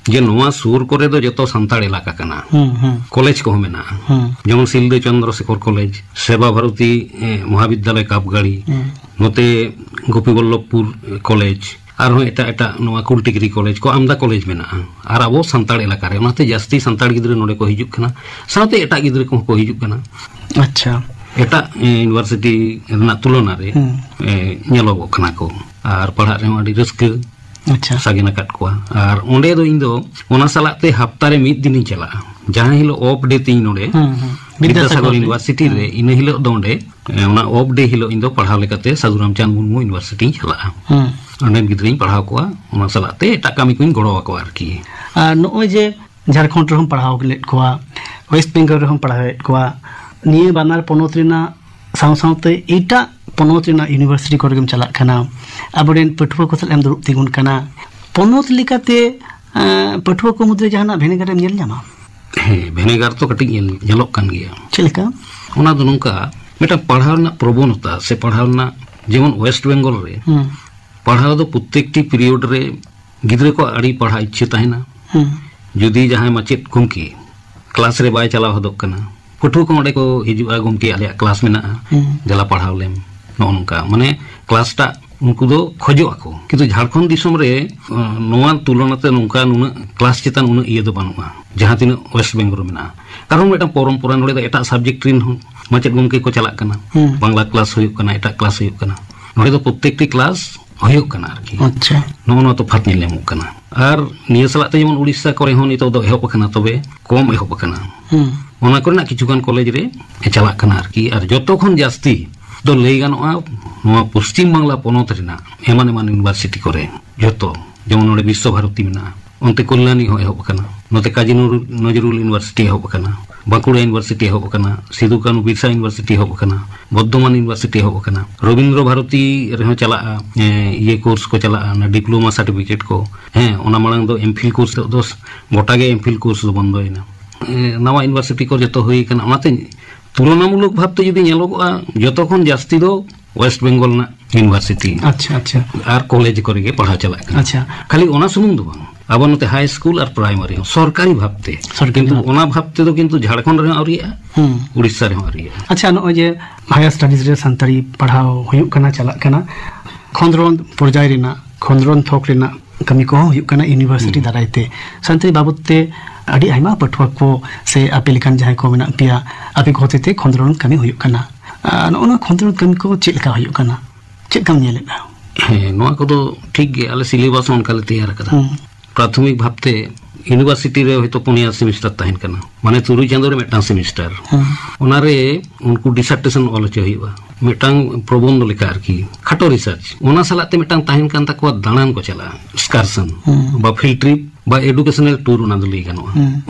ᱡᱮ ᱱᱚᱣᱟ ᱥᱩᱨ ᱠᱚᱨᱮ ᱫᱚ ᱡᱚᱛᱚ ᱥᱟᱱᱛᱟᱲ ᱮᱞᱟᱠᱟ ᱠᱟᱱᱟ᱾ ᱦᱩᱸ, ᱦᱩᱸ᱾ ᱠᱚᱞᱮᱡᱽ ᱠᱚᱦᱚᱸ ᱢᱮᱱᱟᱜᱼᱟ᱾ ᱦᱩᱸ᱾ ᱡᱮᱢᱚᱱ ᱥᱤᱞᱫᱟᱹ ᱪᱚᱱᱫᱨᱚ ᱥᱮᱠᱷᱚᱨ ᱠᱚᱞᱮᱡᱽ, ᱥᱮᱵᱟ ᱵᱷᱟᱨᱚᱛᱤ, ᱮ, ᱢᱚᱦᱟᱵᱤᱫᱽᱫᱟᱞᱚᱭ ᱠᱟᱯᱜᱟᱲᱤ, ᱦᱩᱸ᱾ ᱱᱚᱛᱮ ᱜᱳᱯᱤᱵᱚᱞᱞᱚᱵᱷᱯᱩᱨ, ᱮ, ᱠᱚᱞᱮᱡᱽ, ᱟᱨᱦᱚᱸ ᱮᱴᱟᱜ ᱮᱴᱟᱜ ᱱᱚᱣᱟ ᱠᱩᱞᱴᱤᱠᱨᱤ ᱠᱚᱞᱮᱡᱽ ᱠᱚ, ᱟᱢᱫᱟ ᱠᱚᱞᱮᱡᱽ ᱢᱮᱱᱟᱜᱼᱟ᱾ ᱟᱨ ᱟᱵᱚ ᱥᱟᱱᱛᱟᱲ ᱮᱞᱟᱠᱟ ᱨᱮ, ᱚᱱᱟᱛᱮ ᱡᱟᱹᱥᱛᱤ ᱥᱟᱱᱛᱟᱲ ᱜᱤᱫᱽᱨᱟᱹ ᱱᱚᱰᱮ ᱠᱚ ᱦᱤᱡᱩᱜ ᱠᱟᱱᱟ, ᱥᱟᱶᱛᱮ ᱮᱴᱟᱜ ᱜᱤᱫᱽᱨᱟᱹ ᱠᱚᱦᱚᱸ ᱠᱚ ᱦᱤᱡᱩᱜ ᱠᱟᱱᱟ᱾ ᱟᱪᱪᱷᱟ᱾ ᱮᱴᱟᱜ, ᱮ, ᱤᱭᱩᱱᱤᱵᱷᱟᱨᱥᱤᱴᱤ ᱨᱮᱱᱟᱜ ᱛᱩᱞᱚᱱᱟ ᱨᱮ, ᱦᱩᱸ᱾ ᱮ, ᱧᱮᱞᱚᱜᱚᱜ ᱠᱟᱱᱟ ᱠᱚ᱾ ᱟᱨ ᱯᱟᱲᱦᱟᱜ ᱨᱮᱦᱚᱸ ᱟᱹᱰᱤ ᱨᱟᱹᱥᱠᱟᱹ ᱟᱪᱪᱷᱟ᱾ ᱥᱟᱜᱮᱱ ᱟᱠᱟᱫ ᱠᱚᱣᱟ᱾ ᱟᱨ ᱚᱸᱰᱮ ᱫᱚ ᱤᱧ ᱫᱚ ᱚᱱᱟ ᱥᱟᱞᱟᱜ ᱛᱮ ᱦᱟᱯᱛᱟ ᱨᱮ ᱢᱤᱫ ᱫᱤᱱᱤᱧ ᱪᱟᱞᱟᱜᱼᱟ᱾ ᱡᱟᱦᱟᱸ ᱦᱤᱞᱳᱜ ᱚᱯᱷ ᱰᱮ ᱛᱤᱧ ᱱᱚᱰᱮ ᱦᱩᱸ, ᱦᱩᱸ᱾ ᱵᱤᱫᱽᱫᱟᱥᱟᱜᱚᱨ ᱵᱤᱫᱽᱫᱟᱥᱟᱜᱚᱨ ᱨᱮ᱾ ᱤᱭᱩᱱᱤᱵᱷᱟᱨᱥᱤᱴᱤ ᱨᱮ, ᱦᱩᱸ᱾ ᱤᱱᱟᱹ ᱦᱤᱞᱳᱜ ᱫᱚ ᱚᱸᱰᱮ, ᱮ, ᱚᱱᱟ ᱚᱯᱷ ᱰᱮ ᱦᱤᱞᱳᱜ ᱤᱧ ᱫᱚ ᱯᱟᱲᱦᱟᱣ ᱞᱮᱠᱟᱛᱮ ᱥᱟᱫᱷᱩ ᱨᱟᱢᱪᱟᱸᱫᱽ ᱢᱩᱨᱢᱩ ᱤᱭᱩᱱᱤᱵᱷᱟᱨᱥᱤᱴᱤᱧ ᱪᱟᱞᱟᱜᱼᱟ᱾ ᱦᱩᱸ᱾ ᱚᱸᱰᱮᱱ ᱜᱤᱫᱽᱨᱟᱹᱧ ᱯᱟᱲᱦᱟᱣ ᱠᱚᱣᱟ, ᱚᱱᱟ ᱥᱟᱞᱟᱜ ᱛᱮ ᱮᱴᱟᱜ ᱠᱟᱹᱢᱤ ᱠᱚᱧ ᱜᱚᱲᱚ ᱟᱠᱚᱣᱟ ᱟᱨᱠᱤ᱾ ᱟᱨ ᱱᱚᱜᱼᱚᱭ ᱡᱮ ᱡᱷᱟᱲᱠᱷᱚᱸᱰ ᱨᱮᱦᱚᱸᱢ ᱯᱟᱲᱦᱟᱣ ᱞᱮᱫ ᱠᱚᱣᱟ, ᱳᱭᱮᱥᱴ ᱵᱮᱝᱜᱚᱞ ᱨᱮᱦᱚᱸᱢ ᱯᱟᱲᱦᱟᱣᱮᱫ ᱠᱚᱣᱟ, ᱱᱤᱭᱟᱹ ᱵᱟᱱᱟᱨ ᱯᱚᱱᱚᱛ ᱨᱮᱱᱟᱜ ᱥᱟᱶ ᱥᱟᱶᱛᱮ ᱮᱴᱟᱜ ᱯᱚᱱᱚᱛ ᱨᱮᱱᱟᱜ ᱤᱭᱩᱱᱤᱵᱷᱟᱨᱥᱤᱴᱤ ᱠᱚᱨᱮ ᱜᱮᱢ ᱪᱟᱞᱟᱜ ᱠᱟᱱᱟ, ᱟᱵᱚᱨᱮᱱ ᱯᱟᱹᱴᱷᱩᱣᱟᱹ ᱠᱚ ᱥᱟᱞᱟᱜ ᱮᱢ ᱫᱩᱲᱩᱵ ᱛᱤᱸᱜᱩᱱ ᱠᱟᱱᱟ᱾ ᱯᱚᱱᱚᱛ ᱞᱮᱠᱟᱛᱮ, ᱮᱸ, ᱯᱟᱹᱴᱷᱩᱣᱟᱹ ᱠᱚ ᱢᱩᱫᱽᱨᱮ ᱡᱟᱦᱟᱱᱟᱜ ᱵᱷᱮᱱᱮᱜᱟᱨ ᱮᱢ ᱧᱮᱞ ᱧᱟᱢᱟ? ᱦᱮᱸ, ᱵᱷᱮᱱᱮᱜᱟᱨ ᱛᱚ ᱠᱟᱹᱴᱤᱡ ᱧᱮᱞ, ᱧᱮᱞᱚᱜ ᱠᱟᱱ ᱜᱮᱭᱟ᱾ ᱪᱮᱫ ᱞᱮᱠᱟ? ᱚᱱᱟ ᱫᱚ ᱱᱚᱝᱠᱟ, ᱢᱤᱫᱴᱟᱝ ᱯᱟᱲᱦᱟᱣ ᱨᱮᱱᱟᱜ ᱯᱨᱚᱵᱚᱱᱚᱛᱟ ᱥᱮ ᱯᱟᱲᱦᱟᱣ ᱨᱮᱱᱟᱜ, ᱡᱮᱢᱚᱱ ᱳᱭᱮᱥᱴ ᱵᱮᱝᱜᱚᱞ ᱨᱮ ᱦᱩᱸ᱾ ᱯᱟᱲᱦᱟᱣ ᱫᱚ ᱯᱨᱚᱛᱮᱠᱴᱤ ᱯᱤᱨᱤᱭᱳᱰ ᱨᱮ ᱜᱤᱫᱽᱨᱟᱹ ᱠᱚᱣᱟᱜ ᱟᱹᱰᱤ ᱯᱟᱲᱦᱟᱜ ᱤᱪᱪᱷᱟᱹ ᱛᱟᱦᱮᱱᱟ᱾ ᱦᱩᱸ᱾ ᱡᱩᱫᱤ ᱡᱟᱦᱟᱸᱭ ᱢᱟᱪᱮᱫ ᱜᱚᱢᱠᱮ ᱠᱞᱟᱥ ᱨᱮ ᱵᱟᱭ ᱪᱟᱞᱟᱣ ᱦᱚᱫᱚᱜ ᱠᱟᱱᱟ, ᱯᱟᱹᱴᱷᱩᱣᱟᱹ ᱠᱚ ᱚᱸᱰᱮ ᱠᱚ ᱦᱤᱡᱩᱜᱼᱟ, "ᱜᱚᱢᱠᱮ, ᱟᱞᱮᱭᱟᱜ ᱠᱞᱟᱥ ᱢᱮᱱᱟᱜᱼᱟ, ᱦᱩᱸ᱾ ᱫᱮᱞᱟ ᱯᱟᱲᱦᱟᱣ ᱞᱮᱢ", ᱱᱚᱜᱼᱚ ᱱᱚᱝᱠᱟ᱾ ᱢᱟᱱᱮ ᱠᱞᱟᱥ ᱴᱟᱜ ᱩᱱᱠᱩ ᱫᱚ ᱠᱷᱚᱡᱚᱜ ᱟᱠᱚ᱾ ᱠᱤᱱᱛᱩ ᱡᱷᱟᱲᱠᱷᱚᱸᱰ ᱫᱤᱥᱚᱢ ᱨᱮ, ᱟᱸ, ᱱᱚᱣᱟ ᱛᱩᱞᱚᱱᱟ ᱛᱮ ᱱᱚᱝᱠᱟ ᱱᱩᱱᱟᱹᱜ ᱠᱞᱟᱥ ᱪᱮᱛᱟᱱ ᱩᱱᱟᱹᱜ ᱤᱭᱟᱹ ᱫᱚ ᱵᱟᱹᱱᱩᱜᱼᱟ, ᱡᱟᱦᱟᱸ ᱛᱤᱱᱟᱹᱜ ᱳᱭᱮᱥᱴ ᱵᱮᱝᱜᱚᱞ ᱨᱮ ᱢᱮᱱᱟᱜᱼᱟ᱾ ᱠᱟᱨᱚᱱ ᱢᱤᱫᱴᱟᱝ ᱯᱚᱨᱚᱢᱯᱚᱨᱟ, ᱱᱚᱰᱮ ᱫᱚ ᱮᱴᱟᱜ ᱥᱟᱵᱡᱮᱠᱴ ᱨᱮᱱ ᱦᱚᱸ ᱢᱟᱪᱮᱫ ᱜᱚᱢᱠᱮ ᱠᱚ ᱪᱟᱞᱟᱜ ᱠᱟᱱᱟ᱾ ᱦᱩᱸ᱾ ᱵᱟᱝᱞᱟ ᱠᱞᱟᱥ ᱦᱩᱭᱩᱜ ᱠᱟᱱᱟ, ᱮᱴᱟᱜ ᱠᱞᱟᱥ ᱦᱩᱭᱩᱜ ᱠᱟᱱᱟ᱾ ᱱᱚᱰᱮ ᱫᱚ ᱯᱨᱚᱛᱮᱠᱴᱤ ᱠᱞᱟᱥ ᱦᱩᱭᱩᱜ ᱠᱟᱱᱟ ᱟᱨᱠᱤ᱾ ᱟᱪᱪᱷᱟ᱾ ᱱᱚᱜᱼᱚ ᱱᱚᱣᱟ ᱛᱚᱯᱷᱟᱛ ᱧᱮᱞ ᱧᱟᱢᱚᱜ ᱠᱟᱱᱟ᱾ ᱟᱨ ᱱᱤᱭᱟᱹ ᱥᱟᱞᱟᱜ ᱛᱮ ᱡᱮᱢᱚᱱ ᱩᱲᱤᱥᱥᱟ ᱠᱚᱨᱮ ᱦᱚᱸ ᱱᱤᱛᱚᱜ ᱫᱚ ᱮᱦᱚᱵ ᱟᱠᱟᱱᱟ, ᱛᱚᱵᱮ ᱠᱚᱢ ᱮᱦᱚᱵ ᱟᱠᱟᱱᱟ᱾ ᱦᱩᱸ᱾ ᱚᱱᱟ ᱠᱚᱨᱮᱱᱟᱜ ᱠᱤᱪᱷᱩᱜᱟᱱ ᱠᱚᱞᱮᱡᱽ ᱨᱮ ᱪᱟᱞᱟᱜ ᱠᱟᱱᱟ ᱟᱨᱠᱤ᱾ ᱟᱨ ᱡᱚᱛᱚ ᱠᱷᱚᱱ ᱡᱟᱹᱥᱛᱤ ᱫᱚ ᱞᱟᱹᱭ ᱜᱟᱱᱚᱜᱼᱟ ᱱᱚᱣᱟ ᱯᱚᱥᱪᱤᱢ ᱵᱟᱝᱞᱟ ᱯᱚᱱᱚᱛ ᱨᱮᱱᱟᱜ ᱮᱢᱟᱱ ᱮᱢᱟᱱ ᱤᱭᱩᱱᱤᱵᱷᱟᱨᱥᱤᱴᱤ ᱠᱚᱨᱮ, ᱡᱚᱛᱚ, ᱡᱮᱢᱚᱱ ᱱᱚᱰᱮ ᱵᱤᱥᱥᱚ ᱵᱷᱟᱨᱚᱛᱤ ᱢᱮᱱᱟᱜᱼᱟ, ᱚᱱᱛᱮ ᱠᱚᱞᱞᱟᱱᱤ ᱦᱚᱸ ᱮᱦᱚᱵ ᱟᱠᱟᱱᱟ, ᱱᱚᱛᱮ ᱠᱟᱡᱤ ᱱᱚᱡᱨᱩᱞ ᱤᱭᱩᱱᱤᱵᱷᱟᱨᱥᱤᱴᱤ ᱮᱦᱚᱵ ᱟᱠᱟᱱᱟ, ᱵᱟᱸᱠᱩᱲᱟ ᱤᱭᱩᱱᱤᱵᱷᱟᱨᱥᱤᱴᱤ ᱮᱦᱚᱵ ᱟᱠᱟᱱᱟ, ᱥᱤᱫᱩ ᱠᱟᱹᱱᱦᱩ ᱵᱤᱨᱥᱟ ᱤᱭᱩᱱᱤᱵᱷᱟᱨᱥᱤᱴᱤ ᱮᱦᱚᱵ ᱟᱠᱟᱱᱟ, ᱵᱚᱨᱫᱷᱚᱢᱟᱱ ᱤᱭᱩᱱᱤᱵᱷᱟᱨᱥᱤᱴᱤ ᱮᱦᱚᱵ ᱟᱠᱟᱱᱟ, ᱨᱚᱵᱤᱱᱫᱨᱚ ᱵᱷᱟᱨᱚᱛᱤ ᱨᱮᱦᱚᱸ ᱪᱟᱞᱟᱜᱼᱟ, ᱮ, ᱤᱭᱟᱹ ᱠᱳᱨᱥ ᱠᱚ ᱪᱟᱞᱟᱜᱼᱟ, ᱚᱱᱟ ᱰᱤᱯᱞᱳᱢᱟ ᱥᱟᱨᱴᱤᱯᱷᱤᱠᱮᱴ ᱠᱚ᱾ ᱦᱮᱸ, ᱚᱱᱟ ᱢᱟᱲᱟᱝ ᱫᱚ ᱮᱢᱯᱷᱤᱞ ᱠᱳᱨᱥ ᱫᱚ ᱜᱚᱴᱟ ᱜᱮ ᱮᱢᱯᱷᱤᱞ ᱠᱳᱨᱥ ᱫᱚ ᱵᱚᱱᱫᱚᱭᱮᱱᱟ᱾ ᱮ, ᱱᱟᱣᱟ ᱤᱭᱩᱱᱤᱵᱷᱟᱨᱥᱤᱴᱤ ᱠᱚ ᱡᱚᱛᱚ ᱦᱩᱭ ᱟᱠᱟᱱᱟ᱾ ᱚᱱᱟᱛᱮ ᱛᱩᱞᱚᱱᱟᱢᱩᱞᱚᱠ ᱵᱷᱟᱵᱛᱮ ᱡᱩᱫᱤ ᱧᱮᱞᱚᱜᱚᱜᱼᱟ, ᱡᱚᱛᱚ ᱠᱷᱚᱱ ᱡᱟᱹᱥᱛᱤ ᱫᱚ ᱳᱭᱮᱥᱴ ᱵᱮᱝᱜᱚᱞ ᱨᱮᱱᱟᱜ ᱤᱭᱩᱱᱤᱵᱷᱟᱨᱥᱤᱴᱤ ᱟᱪᱪᱷᱟ, ᱟᱪᱪᱷᱟ᱾ ᱟᱨ ᱠᱚᱞᱮᱡᱽ ᱠᱚᱨᱮ ᱜᱮ ᱯᱟᱲᱦᱟᱣ ᱪᱟᱞᱟᱜ ᱠᱟᱱᱟ᱾ ᱟᱪᱪᱷᱟ᱾ ᱠᱷᱟᱹᱞᱤ ᱚᱱᱟ ᱥᱩᱢᱩᱝ ᱫᱚ ᱵᱟᱝ, ᱟᱵᱚ ᱱᱚᱛᱮ ᱦᱟᱭ ᱥᱠᱩᱞ ᱟᱨ ᱯᱨᱟᱭᱢᱟᱨᱤ ᱦᱚᱸ ᱥᱚᱨᱠᱟᱨᱤ ᱵᱷᱟᱵᱛᱮ, ᱥᱚᱨᱠᱟᱨᱤ ᱠᱤᱱᱛᱩ ᱵᱷᱟᱵᱛᱮ᱾ ᱚᱱᱟ ᱵᱷᱟᱵ ᱛᱮᱫᱚ ᱠᱤᱱᱛᱩ ᱡᱷᱟᱲᱠᱷᱚᱸᱰ ᱨᱮᱦᱚᱸ ᱟᱹᱣᱨᱤᱭᱟᱜᱼᱟ, ᱦᱩᱸ᱾ ᱩᱲᱤᱥᱥᱟ ᱨᱮᱦᱚᱸ ᱟᱹᱣᱨᱤᱭᱟᱜᱼᱟ᱾ ᱟᱪᱪᱷᱟ, ᱱᱚᱜᱼᱚᱭ ᱡᱮ ᱦᱟᱭᱟᱨ ᱥᱴᱟᱰᱤᱡᱽ ᱨᱮ ᱥᱟᱱᱛᱟᱲᱤ ᱯᱟᱲᱦᱟᱣ ᱦᱩᱭᱩᱜ ᱠᱟᱱᱟ, ᱪᱟᱞᱟᱜ ᱠᱟᱱᱟ, ᱠᱷᱚᱸᱫᱽᱨᱚᱸᱫᱽ ᱯᱚᱨᱡᱟᱭ ᱨᱮᱱᱟᱜ, ᱠᱷᱚᱸᱫᱽᱨᱚᱸᱫᱽ ᱛᱷᱚᱠ ᱨᱮᱱᱟᱜ ᱠᱟᱹᱢᱤ ᱠᱚᱦᱚᱸ ᱦᱩᱭᱩᱜ ᱠᱟᱱᱟ ᱤᱭᱩᱱᱤᱵᱷᱟᱨᱥᱤᱴᱤ ᱦᱩᱸ᱾ ᱫᱟᱨᱟᱭ ᱛᱮ᱾ ᱥᱟᱱᱛᱟᱲᱤ ᱵᱟᱵᱚᱫ ᱛᱮ ᱟᱹᱰᱤ ᱟᱭᱢᱟ ᱯᱟᱹᱴᱷᱩᱣᱟᱹ ᱠᱚ ᱥᱮ ᱟᱯᱮ ᱞᱮᱠᱟᱱ ᱡᱟᱦᱟᱸᱭ ᱠᱚ ᱢᱮᱱᱟᱜ ᱯᱮᱭᱟ, ᱟᱯᱮ ᱠᱚ ᱦᱚᱛᱮᱛᱮ ᱠᱷᱚᱸᱫᱽᱨᱚᱸᱫᱽ ᱠᱟᱹᱢᱤ ᱦᱩᱭᱩᱜ ᱠᱟᱱᱟ᱾ ᱟᱨ ᱱᱚᱜᱼᱚ ᱱᱚᱣᱟ ᱠᱷᱚᱸᱫᱽᱨᱚᱸᱫᱽ ᱠᱟᱹᱢᱤ ᱠᱚ ᱪᱮᱫ ᱞᱮᱠᱟ ᱦᱩᱭᱩᱜ ᱠᱟᱱᱟ? ᱪᱮᱫ ᱞᱮᱠᱟᱢ ᱧᱮᱞᱮᱫᱼᱟ? ᱦᱮᱸ, ᱱᱚᱣᱟ ᱠᱚᱫᱚ ᱴᱷᱤᱠ ᱜᱮ, ᱟᱞᱮ ᱥᱤᱞᱮᱵᱟᱥ ᱦᱚᱸ ᱚᱱᱠᱟ ᱞᱮ ᱛᱮᱭᱟᱨ ᱟᱠᱟᱫᱟ᱾ ᱦᱩᱸ᱾ ᱯᱨᱟᱛᱷᱚᱢᱤᱠ ᱵᱷᱟᱵᱛᱮ ᱤᱭᱩᱱᱤᱵᱷᱟᱨᱥᱤᱴᱤ ᱨᱮ ᱦᱚᱭᱛᱳ ᱯᱩᱱᱭᱟ ᱥᱮᱢᱤᱥᱴᱟᱨ ᱛᱟᱦᱮᱱ ᱠᱟᱱᱟ, ᱢᱟᱱᱮ ᱛᱩᱨᱩᱭ ᱪᱟᱸᱫᱳ ᱨᱮ ᱢᱤᱫᱴᱟᱝ ᱥᱮᱢᱤᱥᱴᱟᱨ᱾ ᱦᱩᱸ᱾ ᱚᱱᱟᱨᱮ ᱩᱱᱠᱩ ᱰᱤᱥᱟᱨᱴᱮᱥᱚᱱ ᱚᱞ ᱦᱚᱪᱚ ᱦᱩᱭᱩᱜᱼᱟ, ᱢᱤᱫᱴᱟᱝ ᱯᱨᱚᱵᱚᱱᱫᱷᱚ ᱞᱮᱠᱟ ᱟᱨᱠᱤ, ᱠᱷᱟᱴᱚ ᱨᱤᱥᱟᱨᱪ᱾ ᱚᱱᱟ ᱥᱟᱞᱟᱜ ᱛᱮ ᱢᱤᱫᱴᱟᱝ ᱛᱟᱦᱮᱱ ᱠᱟᱱ ᱛᱟᱠᱚᱣᱟ ᱫᱟᱬᱟᱱ ᱠᱚ ᱪᱟᱞᱟᱜᱼᱟ, ᱮᱠᱥᱠᱟᱨᱥᱚᱱ ᱦᱩᱸ᱾ ᱵᱟ ᱯᱷᱤᱞᱰ ᱴᱨᱤᱯ ᱵᱟ ᱮᱰᱩᱠᱮᱥᱚᱱᱟᱞ ᱴᱩᱨ, ᱚᱱᱟ ᱫᱚ ᱞᱟᱹᱭ ᱜᱟᱱᱚᱜᱼᱟ᱾ ᱦᱩᱸ᱾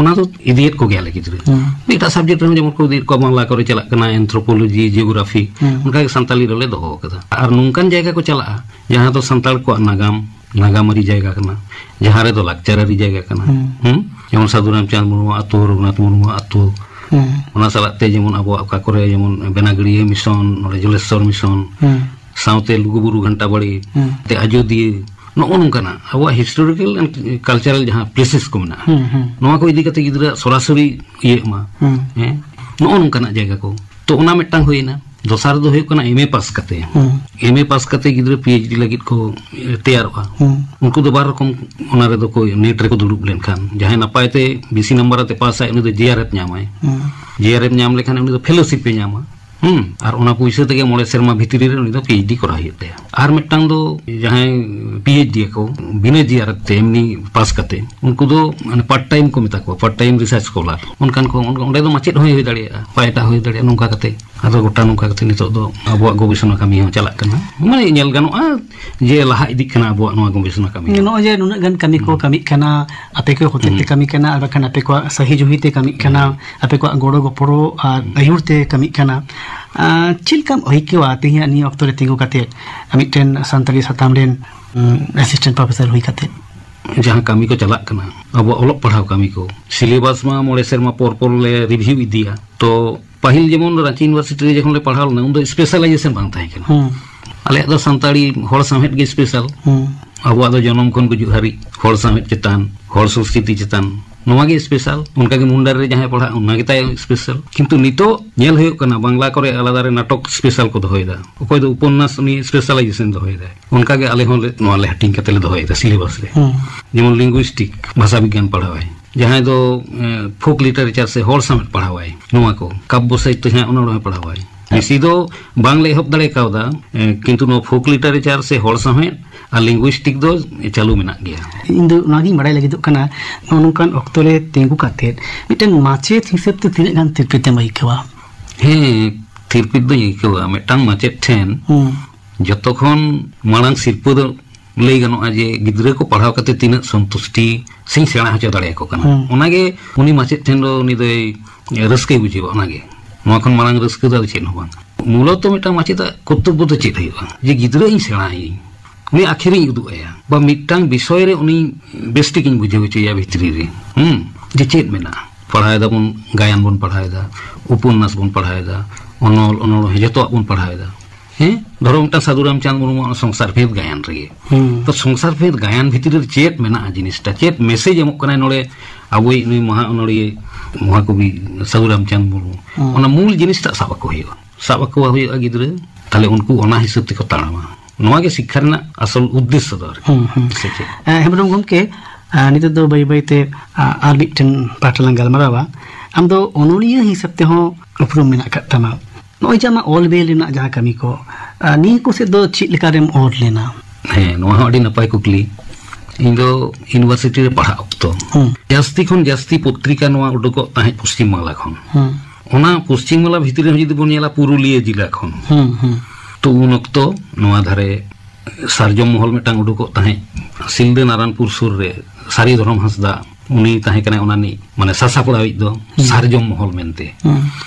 ᱢᱤᱫᱴᱟᱝ ᱥᱟᱵᱡᱮᱠᱴ ᱨᱮᱦᱚᱸ ᱡᱮᱢᱚᱱ ᱠᱚ ᱤᱫᱤᱭᱮᱫ ᱠᱚᱣᱟ, ᱵᱟᱝᱞᱟ ᱠᱚᱨᱮ ᱪᱟᱞᱟᱜ ᱠᱟᱱᱟ, ᱮᱱᱛᱷᱨᱳᱯᱳᱞᱚᱡᱤ, ᱡᱤᱭᱳᱜᱨᱟᱯᱷᱤ, ᱦᱩᱸ᱾ ᱚᱱᱠᱟᱜᱮ ᱥᱟᱱᱛᱟᱞᱤ ᱨᱮᱞᱮ ᱫᱚᱦᱚ ᱟᱠᱟᱫᱟ᱾ ᱟᱨ ᱱᱚᱝᱠᱟᱱ ᱡᱟᱭᱜᱟ ᱠᱚ ᱪᱟᱞᱟᱜᱼᱟ ᱡᱟᱦᱟᱸ ᱫᱚ ᱥᱟᱱᱛᱟᱲ ᱠᱚᱣᱟᱜ ᱱᱟᱜᱟᱢ, ᱱᱟᱜᱟᱢᱟᱹᱨᱤ ᱡᱟᱭᱜᱟ ᱠᱟᱱᱟ, ᱡᱟᱦᱟᱸ ᱨᱮᱫᱚ ᱞᱟᱠᱪᱟᱨᱟᱹᱨᱤ ᱡᱟᱭᱜᱟ ᱠᱟᱱᱟ᱾ ᱦᱩᱸ᱾ ᱦᱩᱸ? ᱡᱮᱢᱚᱱ ᱥᱟᱹᱫᱷᱩ ᱨᱟᱢᱪᱟᱸᱫᱽ ᱢᱩᱨᱢᱩᱣᱟᱜ ᱟᱹᱛᱩ, ᱨᱚᱜᱷᱩᱱᱟᱛᱷ ᱢᱩᱨᱢᱩᱣᱟᱜ ᱟᱹᱛᱩ᱾ ᱦᱩᱸ᱾ ᱚᱱᱟ ᱥᱟᱞᱟᱜ ᱛᱮ ᱡᱮᱢᱚᱱ ᱟᱵᱚᱣᱟᱜ ᱚᱠᱟ ᱠᱚᱨᱮ ᱡᱮᱢᱚᱱ ᱵᱮᱱᱟᱜᱟᱹᱲᱤᱭᱟᱹ ᱢᱤᱥᱚᱱ, ᱱᱚᱰᱮ ᱡᱚᱞᱮᱥᱥᱚᱨ ᱢᱤᱥᱚᱱ, ᱦᱩᱸ᱾ ᱥᱟᱶᱛᱮ ᱞᱩᱜᱩᱵᱩᱨᱩ ᱜᱷᱟᱱᱴᱟ ᱵᱟᱲᱤ, ᱦᱩᱸ᱾ ᱛᱮ ᱟᱡᱚᱫᱤᱭᱟᱹ, ᱱᱚᱜᱼᱚ ᱱᱚᱝᱠᱟᱱᱟᱜ ᱟᱵᱚᱣᱟᱜ ᱦᱤᱥᱴᱳᱨᱤᱠᱟᱞ ᱮᱱᱰ ᱠᱟᱞᱪᱟᱨᱟᱞ ᱡᱟᱦᱟᱸ ᱯᱞᱮᱥᱮᱥ ᱠᱚ ᱢᱮᱱᱟᱜᱼᱟ, ᱦᱩᱸ, ᱦᱩᱸ᱾ ᱱᱚᱣᱟ ᱠᱚ ᱤᱫᱤ ᱠᱟᱛᱮ ᱜᱤᱫᱽᱨᱟᱹ ᱥᱚᱨᱟᱥᱚᱨᱤ ᱤᱭᱟᱹᱜ ᱢᱟ᱾ ᱦᱩᱸ᱾ ᱦᱮᱸ? ᱱᱚᱜᱼᱚ ᱱᱚᱝᱠᱟᱱᱟᱜ ᱡᱟᱭᱜᱟ ᱠᱚ᱾ ᱛᱚ, ᱚᱱᱟ ᱢᱤᱫᱴᱟᱝ ᱦᱩᱭᱮᱱᱟ᱾ ᱫᱚᱥᱟᱨ ᱫᱚ ᱦᱩᱭᱩᱜ ᱠᱟᱱᱟ ᱮᱢ ᱮ ᱯᱟᱥ ᱠᱟᱛᱮ᱾ ᱦᱩᱸ᱾ ᱮᱢ ᱮ ᱯᱟᱥ ᱠᱟᱛᱮ ᱜᱤᱫᱽᱨᱟᱹ ᱯᱤ ᱮᱭᱤᱪ ᱰᱤ ᱞᱟᱹᱜᱤᱫ ᱠᱚ, ᱮ, ᱛᱮᱭᱟᱨᱚᱜᱼᱟ᱾ ᱦᱩᱸ᱾ ᱩᱱᱠᱩ ᱫᱚ ᱵᱟᱨ ᱨᱚᱠᱚᱢ, ᱚᱱᱟ ᱨᱮᱫᱚ ᱠᱚ ᱱᱮᱴ ᱨᱮᱠᱚ ᱫᱩᱲᱩᱵ ᱞᱮᱱᱠᱷᱟᱱ, ᱡᱟᱦᱟᱸᱭ ᱱᱟᱯᱟᱭ ᱛᱮ ᱵᱮᱥᱤ ᱱᱟᱢᱵᱟᱨ ᱟᱛᱮ ᱯᱟᱥᱟᱭ, ᱩᱱᱤ ᱫᱚ ᱡᱮ ᱟᱨ ᱮᱯᱷ ᱧᱟᱢᱟᱭ᱾ ᱦᱩᱸ᱾ ᱡᱮ ᱟᱨ ᱮᱯᱷ ᱧᱟᱢ ᱞᱮᱠᱷᱟᱱ ᱩᱱᱤ ᱫᱚ ᱯᱷᱮᱞᱳᱥᱤᱯ ᱮ ᱧᱟᱢᱟ᱾ ᱦᱩᱸ, ᱟᱨ ᱚᱱᱟ ᱯᱩᱭᱥᱟᱹ ᱛᱮᱜᱮ ᱢᱚᱬᱮ ᱥᱮᱨᱢᱟ ᱵᱷᱤᱛᱨᱤ ᱨᱮ ᱩᱱᱤ ᱫᱚ ᱯᱤ ᱮᱭᱤᱪ ᱰᱤ ᱠᱚᱨᱟᱣ ᱦᱩᱭᱩᱜ ᱛᱟᱭᱟ᱾ ᱟᱨ ᱢᱤᱫᱴᱟᱝ ᱫᱚ ᱡᱟᱦᱟᱸᱭ ᱯᱤ ᱮᱭᱤᱪ ᱰᱤ ᱟᱠᱚ ᱵᱤᱱᱟᱹ ᱡᱤ ᱟᱨ ᱮᱯᱷ ᱛᱮ ᱮᱢᱱᱤ ᱯᱟᱥ ᱠᱟᱛᱮ, ᱩᱱᱠᱩ ᱫᱚ ᱢᱟᱱᱮ ᱯᱟᱨᱴ ᱴᱟᱭᱤᱢ ᱠᱚ ᱢᱮᱛᱟ ᱠᱚᱣᱟ, ᱯᱟᱨᱴ ᱴᱟᱭᱤᱢ ᱨᱤᱥᱟᱨᱪ ᱥᱠᱚᱞᱟᱨ, ᱚᱱᱠᱟᱱ ᱠᱚ᱾ ᱚᱸᱰᱮ ᱫᱚ ᱢᱟᱪᱮᱫ ᱦᱚᱸᱭ ᱦᱩᱭ ᱫᱟᱲᱮᱭᱟᱜᱼᱟ, ᱯᱟᱭᱴᱟ ᱦᱩᱭ ᱫᱟᱲᱮᱭᱟᱜᱼᱟ, ᱱᱚᱝᱠᱟ ᱠᱟᱛᱮ᱾ ᱟᱫᱚ ᱜᱚᱴᱟ ᱱᱚᱝᱠᱟ ᱠᱟᱛᱮ ᱱᱤᱛᱚᱜ ᱫᱚ ᱟᱵᱚᱣᱟᱜ ᱜᱚᱵᱮᱥᱚᱱᱟ ᱠᱟᱹᱢᱤ ᱦᱚᱸ ᱪᱟᱞᱟᱜ ᱠᱟᱱᱟ᱾ ᱢᱟᱱᱮ ᱧᱮᱞ ᱜᱟᱱᱚᱜᱼᱟ ᱡᱮ ᱞᱟᱦᱟ ᱤᱫᱤᱜ ᱠᱟᱱᱟ ᱟᱵᱚᱣᱟᱜ ᱱᱚᱣᱟ ᱜᱚᱵᱮᱥᱚᱱᱟ ᱠᱟᱹᱢᱤ᱾ ᱱᱚᱜᱼᱚᱭ ᱡᱮ ᱱᱩᱱᱟᱹᱜ ᱜᱟᱱ ᱠᱟᱹᱢᱤ ᱠᱚ ᱦᱩᱸ᱾ ᱠᱟᱹᱢᱤᱜ ᱠᱟᱱᱟ, ᱟᱯᱮ ᱠᱚ ᱦᱚᱛᱮᱡ ᱛᱮ ᱦᱩᱸ᱾ ᱠᱟᱹᱢᱤ ᱠᱟᱱᱟ, ᱟᱨ ᱵᱟᱠᱷᱟᱱ ᱟᱯᱮ ᱠᱚᱣᱟᱜ ᱥᱟᱹᱦᱤ ᱡᱩᱦᱤ ᱛᱮ ᱠᱟᱹᱢᱤᱜ ᱠᱟᱱᱟ, ᱦᱩᱸ᱾ ᱟᱯᱮ ᱠᱚᱣᱟᱜ ᱜᱚᱲᱚ ᱜᱚᱯᱚᱲᱚ ᱟᱨ ᱦᱩᱸ᱾ ᱟᱹᱭᱩᱨ ᱛᱮ ᱠᱟᱹᱢᱤᱜ ᱠᱟᱱᱟ᱾ ᱟᱸ, ᱪᱮᱫ ᱞᱮᱠᱟᱢ ᱟᱹᱭᱠᱟᱹᱣᱟ ᱛᱮᱦᱮᱧᱟᱜ ᱱᱤᱭᱟᱹ ᱚᱠᱛᱚ ᱨᱮ ᱛᱤᱸᱜᱩ ᱠᱟᱛᱮ, ᱢᱤᱫᱴᱮᱱ ᱥᱟᱱᱛᱟᱲᱤ ᱥᱟᱛᱟᱢ ᱨᱮᱱ, ᱩᱸ, ᱮᱥᱤᱥᱴᱮᱱᱴ ᱯᱨᱚᱯᱷᱮᱥᱚᱨ ᱦᱩᱭ ᱠᱟᱛᱮ? ᱡᱟᱦᱟᱸ ᱠᱟᱹᱢᱤ ᱠᱚ ᱪᱟᱞᱟᱜ ᱠᱟᱱᱟ, ᱟᱵᱚᱣᱟᱜ ᱚᱞᱚᱜ ᱯᱟᱲᱦᱟᱣ ᱠᱟᱹᱢᱤ ᱠᱚ, ᱥᱤᱞᱮᱵᱟᱥ ᱢᱟ ᱢᱚᱬᱮ ᱥᱮᱨᱢᱟ ᱯᱚᱨ ᱯᱚᱨ ᱞᱮ ᱨᱤᱵᱷᱤᱭᱩ ᱤᱫᱤᱭᱟ᱾ ᱛᱚ ᱯᱟᱹᱦᱤᱞ ᱡᱮᱢᱚᱱ ᱨᱟᱸᱪᱤ ᱤᱭᱩᱱᱤᱵᱷᱟᱨᱥᱤᱴᱤ ᱨᱮ ᱡᱚᱠᱷᱚᱱ ᱞᱮ ᱯᱟᱲᱦᱟᱣ ᱞᱮᱱᱟ, ᱩᱱᱫᱚ ᱥᱯᱮᱥᱟᱞᱟᱭᱡᱮᱥᱚᱱ ᱵᱟᱝ ᱛᱟᱦᱮᱸ ᱠᱟᱱᱟ᱾ ᱦᱩᱸ᱾ ᱟᱞᱮᱭᱟᱜ ᱫᱚ ᱥᱟᱱᱛᱟᱲᱤ ᱦᱚᱲ ᱥᱟᱶᱦᱮᱫ ᱜᱮ ᱥᱯᱮᱥᱟᱞ᱾ ᱦᱩᱸ᱾ ᱟᱵᱚᱣᱟᱜ ᱫᱚ ᱡᱚᱱᱚᱢ ᱠᱷᱚᱱ ᱜᱩᱡᱩᱜ ᱦᱟᱹᱨᱤᱡ ᱦᱚᱲ ᱥᱟᱶᱦᱮᱫ ᱪᱮᱛᱟᱱ, ᱦᱚᱲ ᱥᱚᱝᱥᱠᱨᱤᱛᱤ ᱪᱮᱛᱟᱱ, ᱱᱚᱣᱟ ᱜᱮ ᱥᱯᱮᱥᱟᱞ᱾ ᱚᱱᱠᱟᱜᱮ ᱢᱩᱱᱰᱟᱨᱤ ᱨᱮ ᱡᱟᱦᱟᱸᱭ ᱯᱟᱲᱦᱟᱜ, ᱚᱱᱟ ᱜᱮ ᱛᱟᱭ ᱥᱯᱮᱥᱟᱞ᱾ ᱠᱤᱱᱛᱩ ᱱᱤᱛᱚᱜ ᱧᱮᱞ ᱦᱩᱭᱩᱜ ᱠᱟᱱᱟ, ᱵᱟᱝᱞᱟ ᱠᱚᱨᱮ ᱟᱞᱟᱫᱟ ᱨᱮ ᱱᱟᱴᱚᱠ ᱥᱯᱮᱥᱟᱞ ᱠᱚ ᱫᱚᱦᱚᱭᱮᱫᱟ, ᱚᱠᱚᱭ ᱫᱚ ᱩᱯᱚᱱᱱᱟᱥ, ᱩᱱᱤ ᱥᱯᱮᱥᱟᱞᱟᱭᱡᱮᱥᱚᱱ ᱫᱚᱦᱚᱭᱮᱫᱟᱭ᱾ ᱚᱱᱠᱟᱜᱮ ᱟᱞᱮ ᱦᱚᱸ ᱞᱮ, ᱱᱚᱣᱟ ᱞᱮ ᱦᱟᱹᱴᱤᱧ ᱠᱟᱛᱮ ᱞᱮ ᱫᱚᱦᱚᱭᱮᱫᱟ ᱥᱤᱞᱮᱵᱟᱥ ᱨᱮ᱾ ᱦᱩᱸ᱾ ᱡᱮᱢᱚᱱ ᱞᱤᱝᱜᱩᱭᱥᱴᱤᱠ, ᱵᱷᱟᱥᱟ ᱵᱤᱜᱽᱜᱟᱱ ᱯᱟᱲᱦᱟᱣᱟᱭ, ᱡᱟᱦᱟᱸᱭ ᱫᱚ, ᱮ, ᱯᱷᱳᱠ ᱞᱤᱴᱟᱨᱮᱪᱟᱨ ᱥᱮ ᱦᱚᱲ ᱥᱟᱶᱦᱮᱫ ᱯᱟᱲᱦᱟᱣᱟᱭ, ᱱᱚᱣᱟ ᱠᱚ ᱠᱟᱵᱵᱚ ᱥᱟᱦᱤᱛᱛᱚ ᱡᱟᱦᱟᱸᱭ, ᱚᱱᱟ ᱦᱚᱸ ᱯᱟᱲᱦᱟᱣᱟᱭ᱾ ᱵᱮᱥᱤ ᱫᱚ ᱵᱟᱝᱞᱮ ᱮᱦᱚᱵ ᱫᱟᱲᱮ ᱠᱟᱣᱫᱟ, ᱮ, ᱠᱤᱱᱛᱩ ᱱᱚᱣᱟ ᱯᱷᱳᱠ ᱞᱤᱴᱟᱨᱮᱪᱟᱨ ᱥᱮ ᱦᱚᱲ ᱥᱟᱶᱦᱮᱫ ᱟᱨ ᱞᱤᱝᱜᱩᱭᱥᱴᱤᱠ ᱫᱚ ᱪᱟᱹᱞᱩ ᱢᱮᱱᱟᱜ ᱜᱮᱭᱟ᱾ ᱤᱧ ᱫᱚ ᱚᱱᱟᱜᱤᱧ ᱵᱟᱲᱟᱭ ᱞᱟᱹᱜᱤᱫᱚᱜ ᱠᱟᱱᱟ, ᱱᱚᱜᱼᱚ ᱱᱚᱝᱠᱟᱱ ᱚᱠᱛᱚ ᱨᱮ ᱛᱤᱸᱜᱩ ᱠᱟᱛᱮᱫ ᱢᱤᱫᱴᱮᱱ ᱢᱟᱪᱮᱫ ᱦᱤᱥᱟᱹᱵ ᱛᱮ ᱛᱤᱱᱟᱹᱜ ᱜᱟᱱ ᱛᱤᱨᱯᱤᱛᱮᱢ ᱟᱹᱭᱠᱟᱹᱣᱟ? ᱦᱮᱸ, ᱛᱤᱨᱯᱤᱛ ᱫᱚᱧ ᱟᱹᱭᱠᱟᱹᱣᱟ ᱢᱤᱫᱴᱟᱝ ᱢᱟᱪᱮᱫ ᱴᱷᱮᱱ᱾ ᱦᱩᱸ᱾ ᱡᱚᱛᱚ ᱠᱷᱚᱱ ᱢᱟᱲᱟᱝ ᱥᱤᱨᱯᱟᱹ ᱫᱚ ᱞᱟᱹᱭ ᱜᱟᱱᱚᱜᱼᱟ ᱡᱮ ᱜᱤᱫᱽᱨᱟᱹ ᱠᱚ ᱯᱟᱲᱦᱟᱣ ᱠᱟᱛᱮ ᱛᱤᱱᱟᱹᱜ ᱥᱚᱱᱛᱩᱥᱴᱤ ᱥᱮᱧ ᱥᱮᱬᱟ ᱦᱚᱪᱚ ᱫᱟᱲᱮᱭᱟᱠᱚ ᱠᱟᱱᱟ, ᱦᱩᱸ᱾ ᱚᱱᱟᱜᱮ ᱩᱱᱤ ᱢᱟᱪᱮᱫ ᱴᱷᱮᱱ ᱫᱚ ᱩᱱᱤ ᱫᱚᱭ ᱨᱟᱹᱥᱠᱟᱹᱭ ᱵᱩᱡᱷᱟᱹᱣᱟ᱾ ᱚᱱᱟᱜᱮ, ᱱᱚᱣᱟ ᱠᱷᱚᱱ ᱢᱟᱲᱟᱝ ᱨᱟᱹᱥᱠᱟᱹ ᱫᱚ ᱟᱫᱚ ᱪᱮᱫ ᱦᱚᱸ ᱵᱟᱝ᱾ ᱢᱩᱞᱚᱛᱚ ᱢᱤᱫᱴᱟᱝ ᱢᱟᱪᱮᱫᱟᱜ ᱠᱚᱨᱛᱚᱵᱵᱚ ᱫᱚ ᱪᱮᱫ ᱦᱩᱭᱩᱜᱼᱟ? ᱡᱮ ᱜᱤᱫᱽᱨᱟᱹ ᱤᱧ ᱥᱮᱬᱟᱭᱟᱹᱧ, ᱩᱱᱤ ᱟᱹᱠᱷᱤᱨᱤᱧ ᱩᱫᱩᱜ ᱟᱭᱟ, ᱵᱟ ᱢᱤᱫᱴᱟᱝ ᱵᱤᱥᱚᱭ ᱨᱮ ᱩᱱᱤ ᱵᱮᱥᱴᱷᱤᱠ ᱤᱧ ᱵᱩᱡᱷᱟᱹᱣ ᱦᱚᱪᱚᱭᱟ ᱵᱷᱤᱛᱨᱤ ᱨᱮ, ᱦᱩᱸ, ᱡᱮ ᱪᱮᱫ ᱢᱮᱱᱟᱜᱼᱟ᱾ ᱯᱟᱲᱦᱟᱣ ᱮᱫᱟᱵᱚᱱ, ᱜᱟᱭᱟᱱ ᱵᱚᱱ ᱯᱟᱲᱦᱟᱣ ᱮᱫᱟ, ᱩᱯᱚᱱᱱᱟᱥ ᱵᱚᱱ ᱯᱟᱲᱦᱟᱣ ᱮᱫᱟ, ᱚᱱᱚᱞ, ᱚᱱᱚᱬᱦᱮ, ᱡᱚᱛᱚᱣᱟᱜ ᱵᱚᱱ ᱯᱟᱲᱦᱟᱣ ᱮᱫᱟ᱾ ᱦᱮᱸ, ᱫᱷᱚᱨᱚ ᱢᱤᱫᱴᱟᱝ ᱥᱟᱹᱫᱷᱩ ᱨᱟᱢᱪᱟᱸᱫᱽ ᱢᱩᱨᱢᱩᱣᱟᱜ ᱥᱚᱝᱥᱟᱨ ᱯᱷᱮᱸᱫᱽ ᱜᱟᱭᱟᱱ ᱨᱮᱜᱮ᱾ ᱦᱩᱸ᱾ ᱛᱚ ᱥᱚᱝᱥᱟᱨ ᱯᱷᱮᱸᱫᱽ ᱜᱟᱭᱟᱱ ᱵᱷᱤᱛᱨᱤ ᱨᱮ ᱪᱮᱫ ᱢᱮᱱᱟᱜᱼᱟ ᱡᱤᱱᱤᱥᱴᱟ, ᱪᱮᱫ ᱢᱮᱥᱮᱡᱽ ᱮᱢᱚᱜ ᱠᱟᱱᱟᱭ ᱱᱚᱰᱮ ᱟᱵᱚᱭᱤᱡ ᱱᱩᱭ ᱢᱚᱦᱟ ᱚᱱᱚᱲᱤᱭᱟᱹ, ᱢᱚᱦᱟᱠᱚᱵᱤ ᱥᱟᱹᱫᱷᱩ ᱨᱟᱢᱪᱟᱸᱫᱽ ᱢᱩᱨᱢᱩ? ᱦᱩᱸ᱾ ᱚᱱᱟ ᱢᱩᱞ ᱡᱤᱱᱤᱥᱴᱟᱜ ᱥᱟᱵ ᱟᱠᱚ ᱦᱩᱭᱩᱜᱼᱟ, ᱥᱟᱵ ᱟᱠᱚ ᱦᱩᱭᱩᱜᱼᱟ ᱜᱤᱫᱽᱨᱟᱹ, ᱛᱟᱦᱞᱮ ᱩᱱᱠᱩ ᱚᱱᱟ ᱦᱤᱥᱟᱹᱵ ᱛᱮᱠᱚ ᱛᱟᱲᱟᱢᱟ᱾ ᱱᱚᱣᱟ ᱜᱮ ᱥᱤᱠᱠᱷᱟ ᱨᱮᱱᱟᱜ ᱟᱥᱚᱞ ᱩᱫᱽᱫᱮᱥᱥᱚ ᱫᱚ ᱟᱨᱠᱤ᱾ ᱦᱩᱸ, ᱦᱩᱸ᱾ ᱥᱮ ᱪᱮᱫ? ᱮ, ᱦᱮᱢᱵᱨᱚᱢ ᱜᱚᱢᱠᱮ, ᱟ, ᱱᱤᱛᱚᱜ ᱫᱚ ᱵᱟᱹᱭ ᱵᱟᱹᱭ ᱛᱮ, ᱟ, ᱟᱨ ᱢᱤᱫᱴᱮᱱ ᱯᱟᱦᱴᱟ ᱞᱟᱝ ᱜᱟᱞᱢᱟᱨᱟᱣᱟ᱾ ᱟᱢ ᱫᱚ ᱚᱱᱚᱞᱤᱭᱟᱹ ᱦᱤᱥᱟᱹᱵ ᱛᱮᱦᱚᱸ ᱩᱯᱨᱩᱢ ᱢᱮᱱᱟᱜ ᱟᱠᱟᱫ ᱛᱟᱢᱟ᱾ ᱱᱚᱜᱼᱚᱭ ᱡᱮ ᱟᱢᱟᱜ ᱚᱞ ᱵᱤᱞ ᱨᱮᱱᱟᱜ ᱡᱟᱦᱟᱸ ᱠᱟᱹᱢᱤ ᱠᱚ, ᱟᱨ ᱱᱤᱭᱟᱹ ᱠᱚ ᱥᱮᱫ ᱫᱚ ᱪᱮᱫ ᱞᱮᱠᱟ ᱨᱮᱢ ᱚᱨ ᱞᱮᱱᱟ? ᱦᱮᱸ, ᱱᱚᱣᱟ ᱦᱚᱸ ᱟᱹᱰᱤ ᱱᱟᱯᱟᱭ ᱠᱩᱠᱞᱤ᱾ ᱤᱧ ᱫᱚ ᱤᱭᱩᱱᱤᱵᱷᱟᱨᱥᱤᱴᱤ ᱨᱮ ᱯᱟᱲᱦᱟᱜ ᱚᱠᱛᱚ ᱦᱩᱸ᱾ ᱡᱟᱹᱥᱛᱤ ᱠᱷᱚᱱ ᱡᱟᱹᱥᱛᱤ ᱯᱚᱛᱨᱤᱠᱟ ᱱᱚᱣᱟ ᱩᱰᱩᱠᱚᱜ ᱛᱟᱦᱮᱸᱫ ᱯᱚᱥᱪᱤᱢ ᱵᱟᱝᱞᱟ ᱠᱷᱚᱱ᱾ ᱦᱩᱸ᱾ ᱚᱱᱟ ᱯᱚᱥᱪᱤᱢ ᱵᱟᱝᱞᱟ ᱵᱷᱤᱛᱨᱤ ᱨᱮᱦᱚᱸ ᱡᱩᱫᱤ ᱵᱚᱱ ᱧᱮᱞᱟ, ᱯᱩᱨᱩᱞᱤᱭᱟᱹ ᱡᱮᱞᱟ ᱠᱷᱚᱱ᱾ ᱦᱩᱸ, ᱦᱩᱸ᱾ ᱛᱚ ᱩᱱ ᱚᱠᱛᱚ ᱱᱚᱣᱟ ᱫᱷᱟᱨᱮ ᱥᱟᱨᱡᱚᱢ ᱢᱚᱦᱚᱞ ᱢᱤᱫᱴᱟᱝ ᱩᱰᱩᱠᱚᱜ ᱛᱟᱦᱮᱸᱫ, ᱥᱤᱞᱫᱟᱹ ᱱᱟᱨᱟᱱᱯᱩᱨ ᱥᱩᱨ ᱨᱮ ᱥᱟᱹᱨᱤ ᱫᱷᱚᱨᱚᱢ ᱦᱟᱸᱥᱫᱟ, ᱩᱱᱤ ᱛᱟᱦᱮᱸ ᱠᱟᱱᱟᱭ ᱚᱱᱟ ᱨᱤᱱᱤᱡ, ᱢᱟᱱᱮ, ᱥᱟᱥᱟᱯᱲᱟᱣᱤᱡ ᱫᱚ, ᱦᱩᱸ᱾ ᱥᱟᱨᱡᱚᱢ ᱢᱚᱦᱚᱞ ᱢᱮᱱᱛᱮ᱾ ᱦᱩᱸ᱾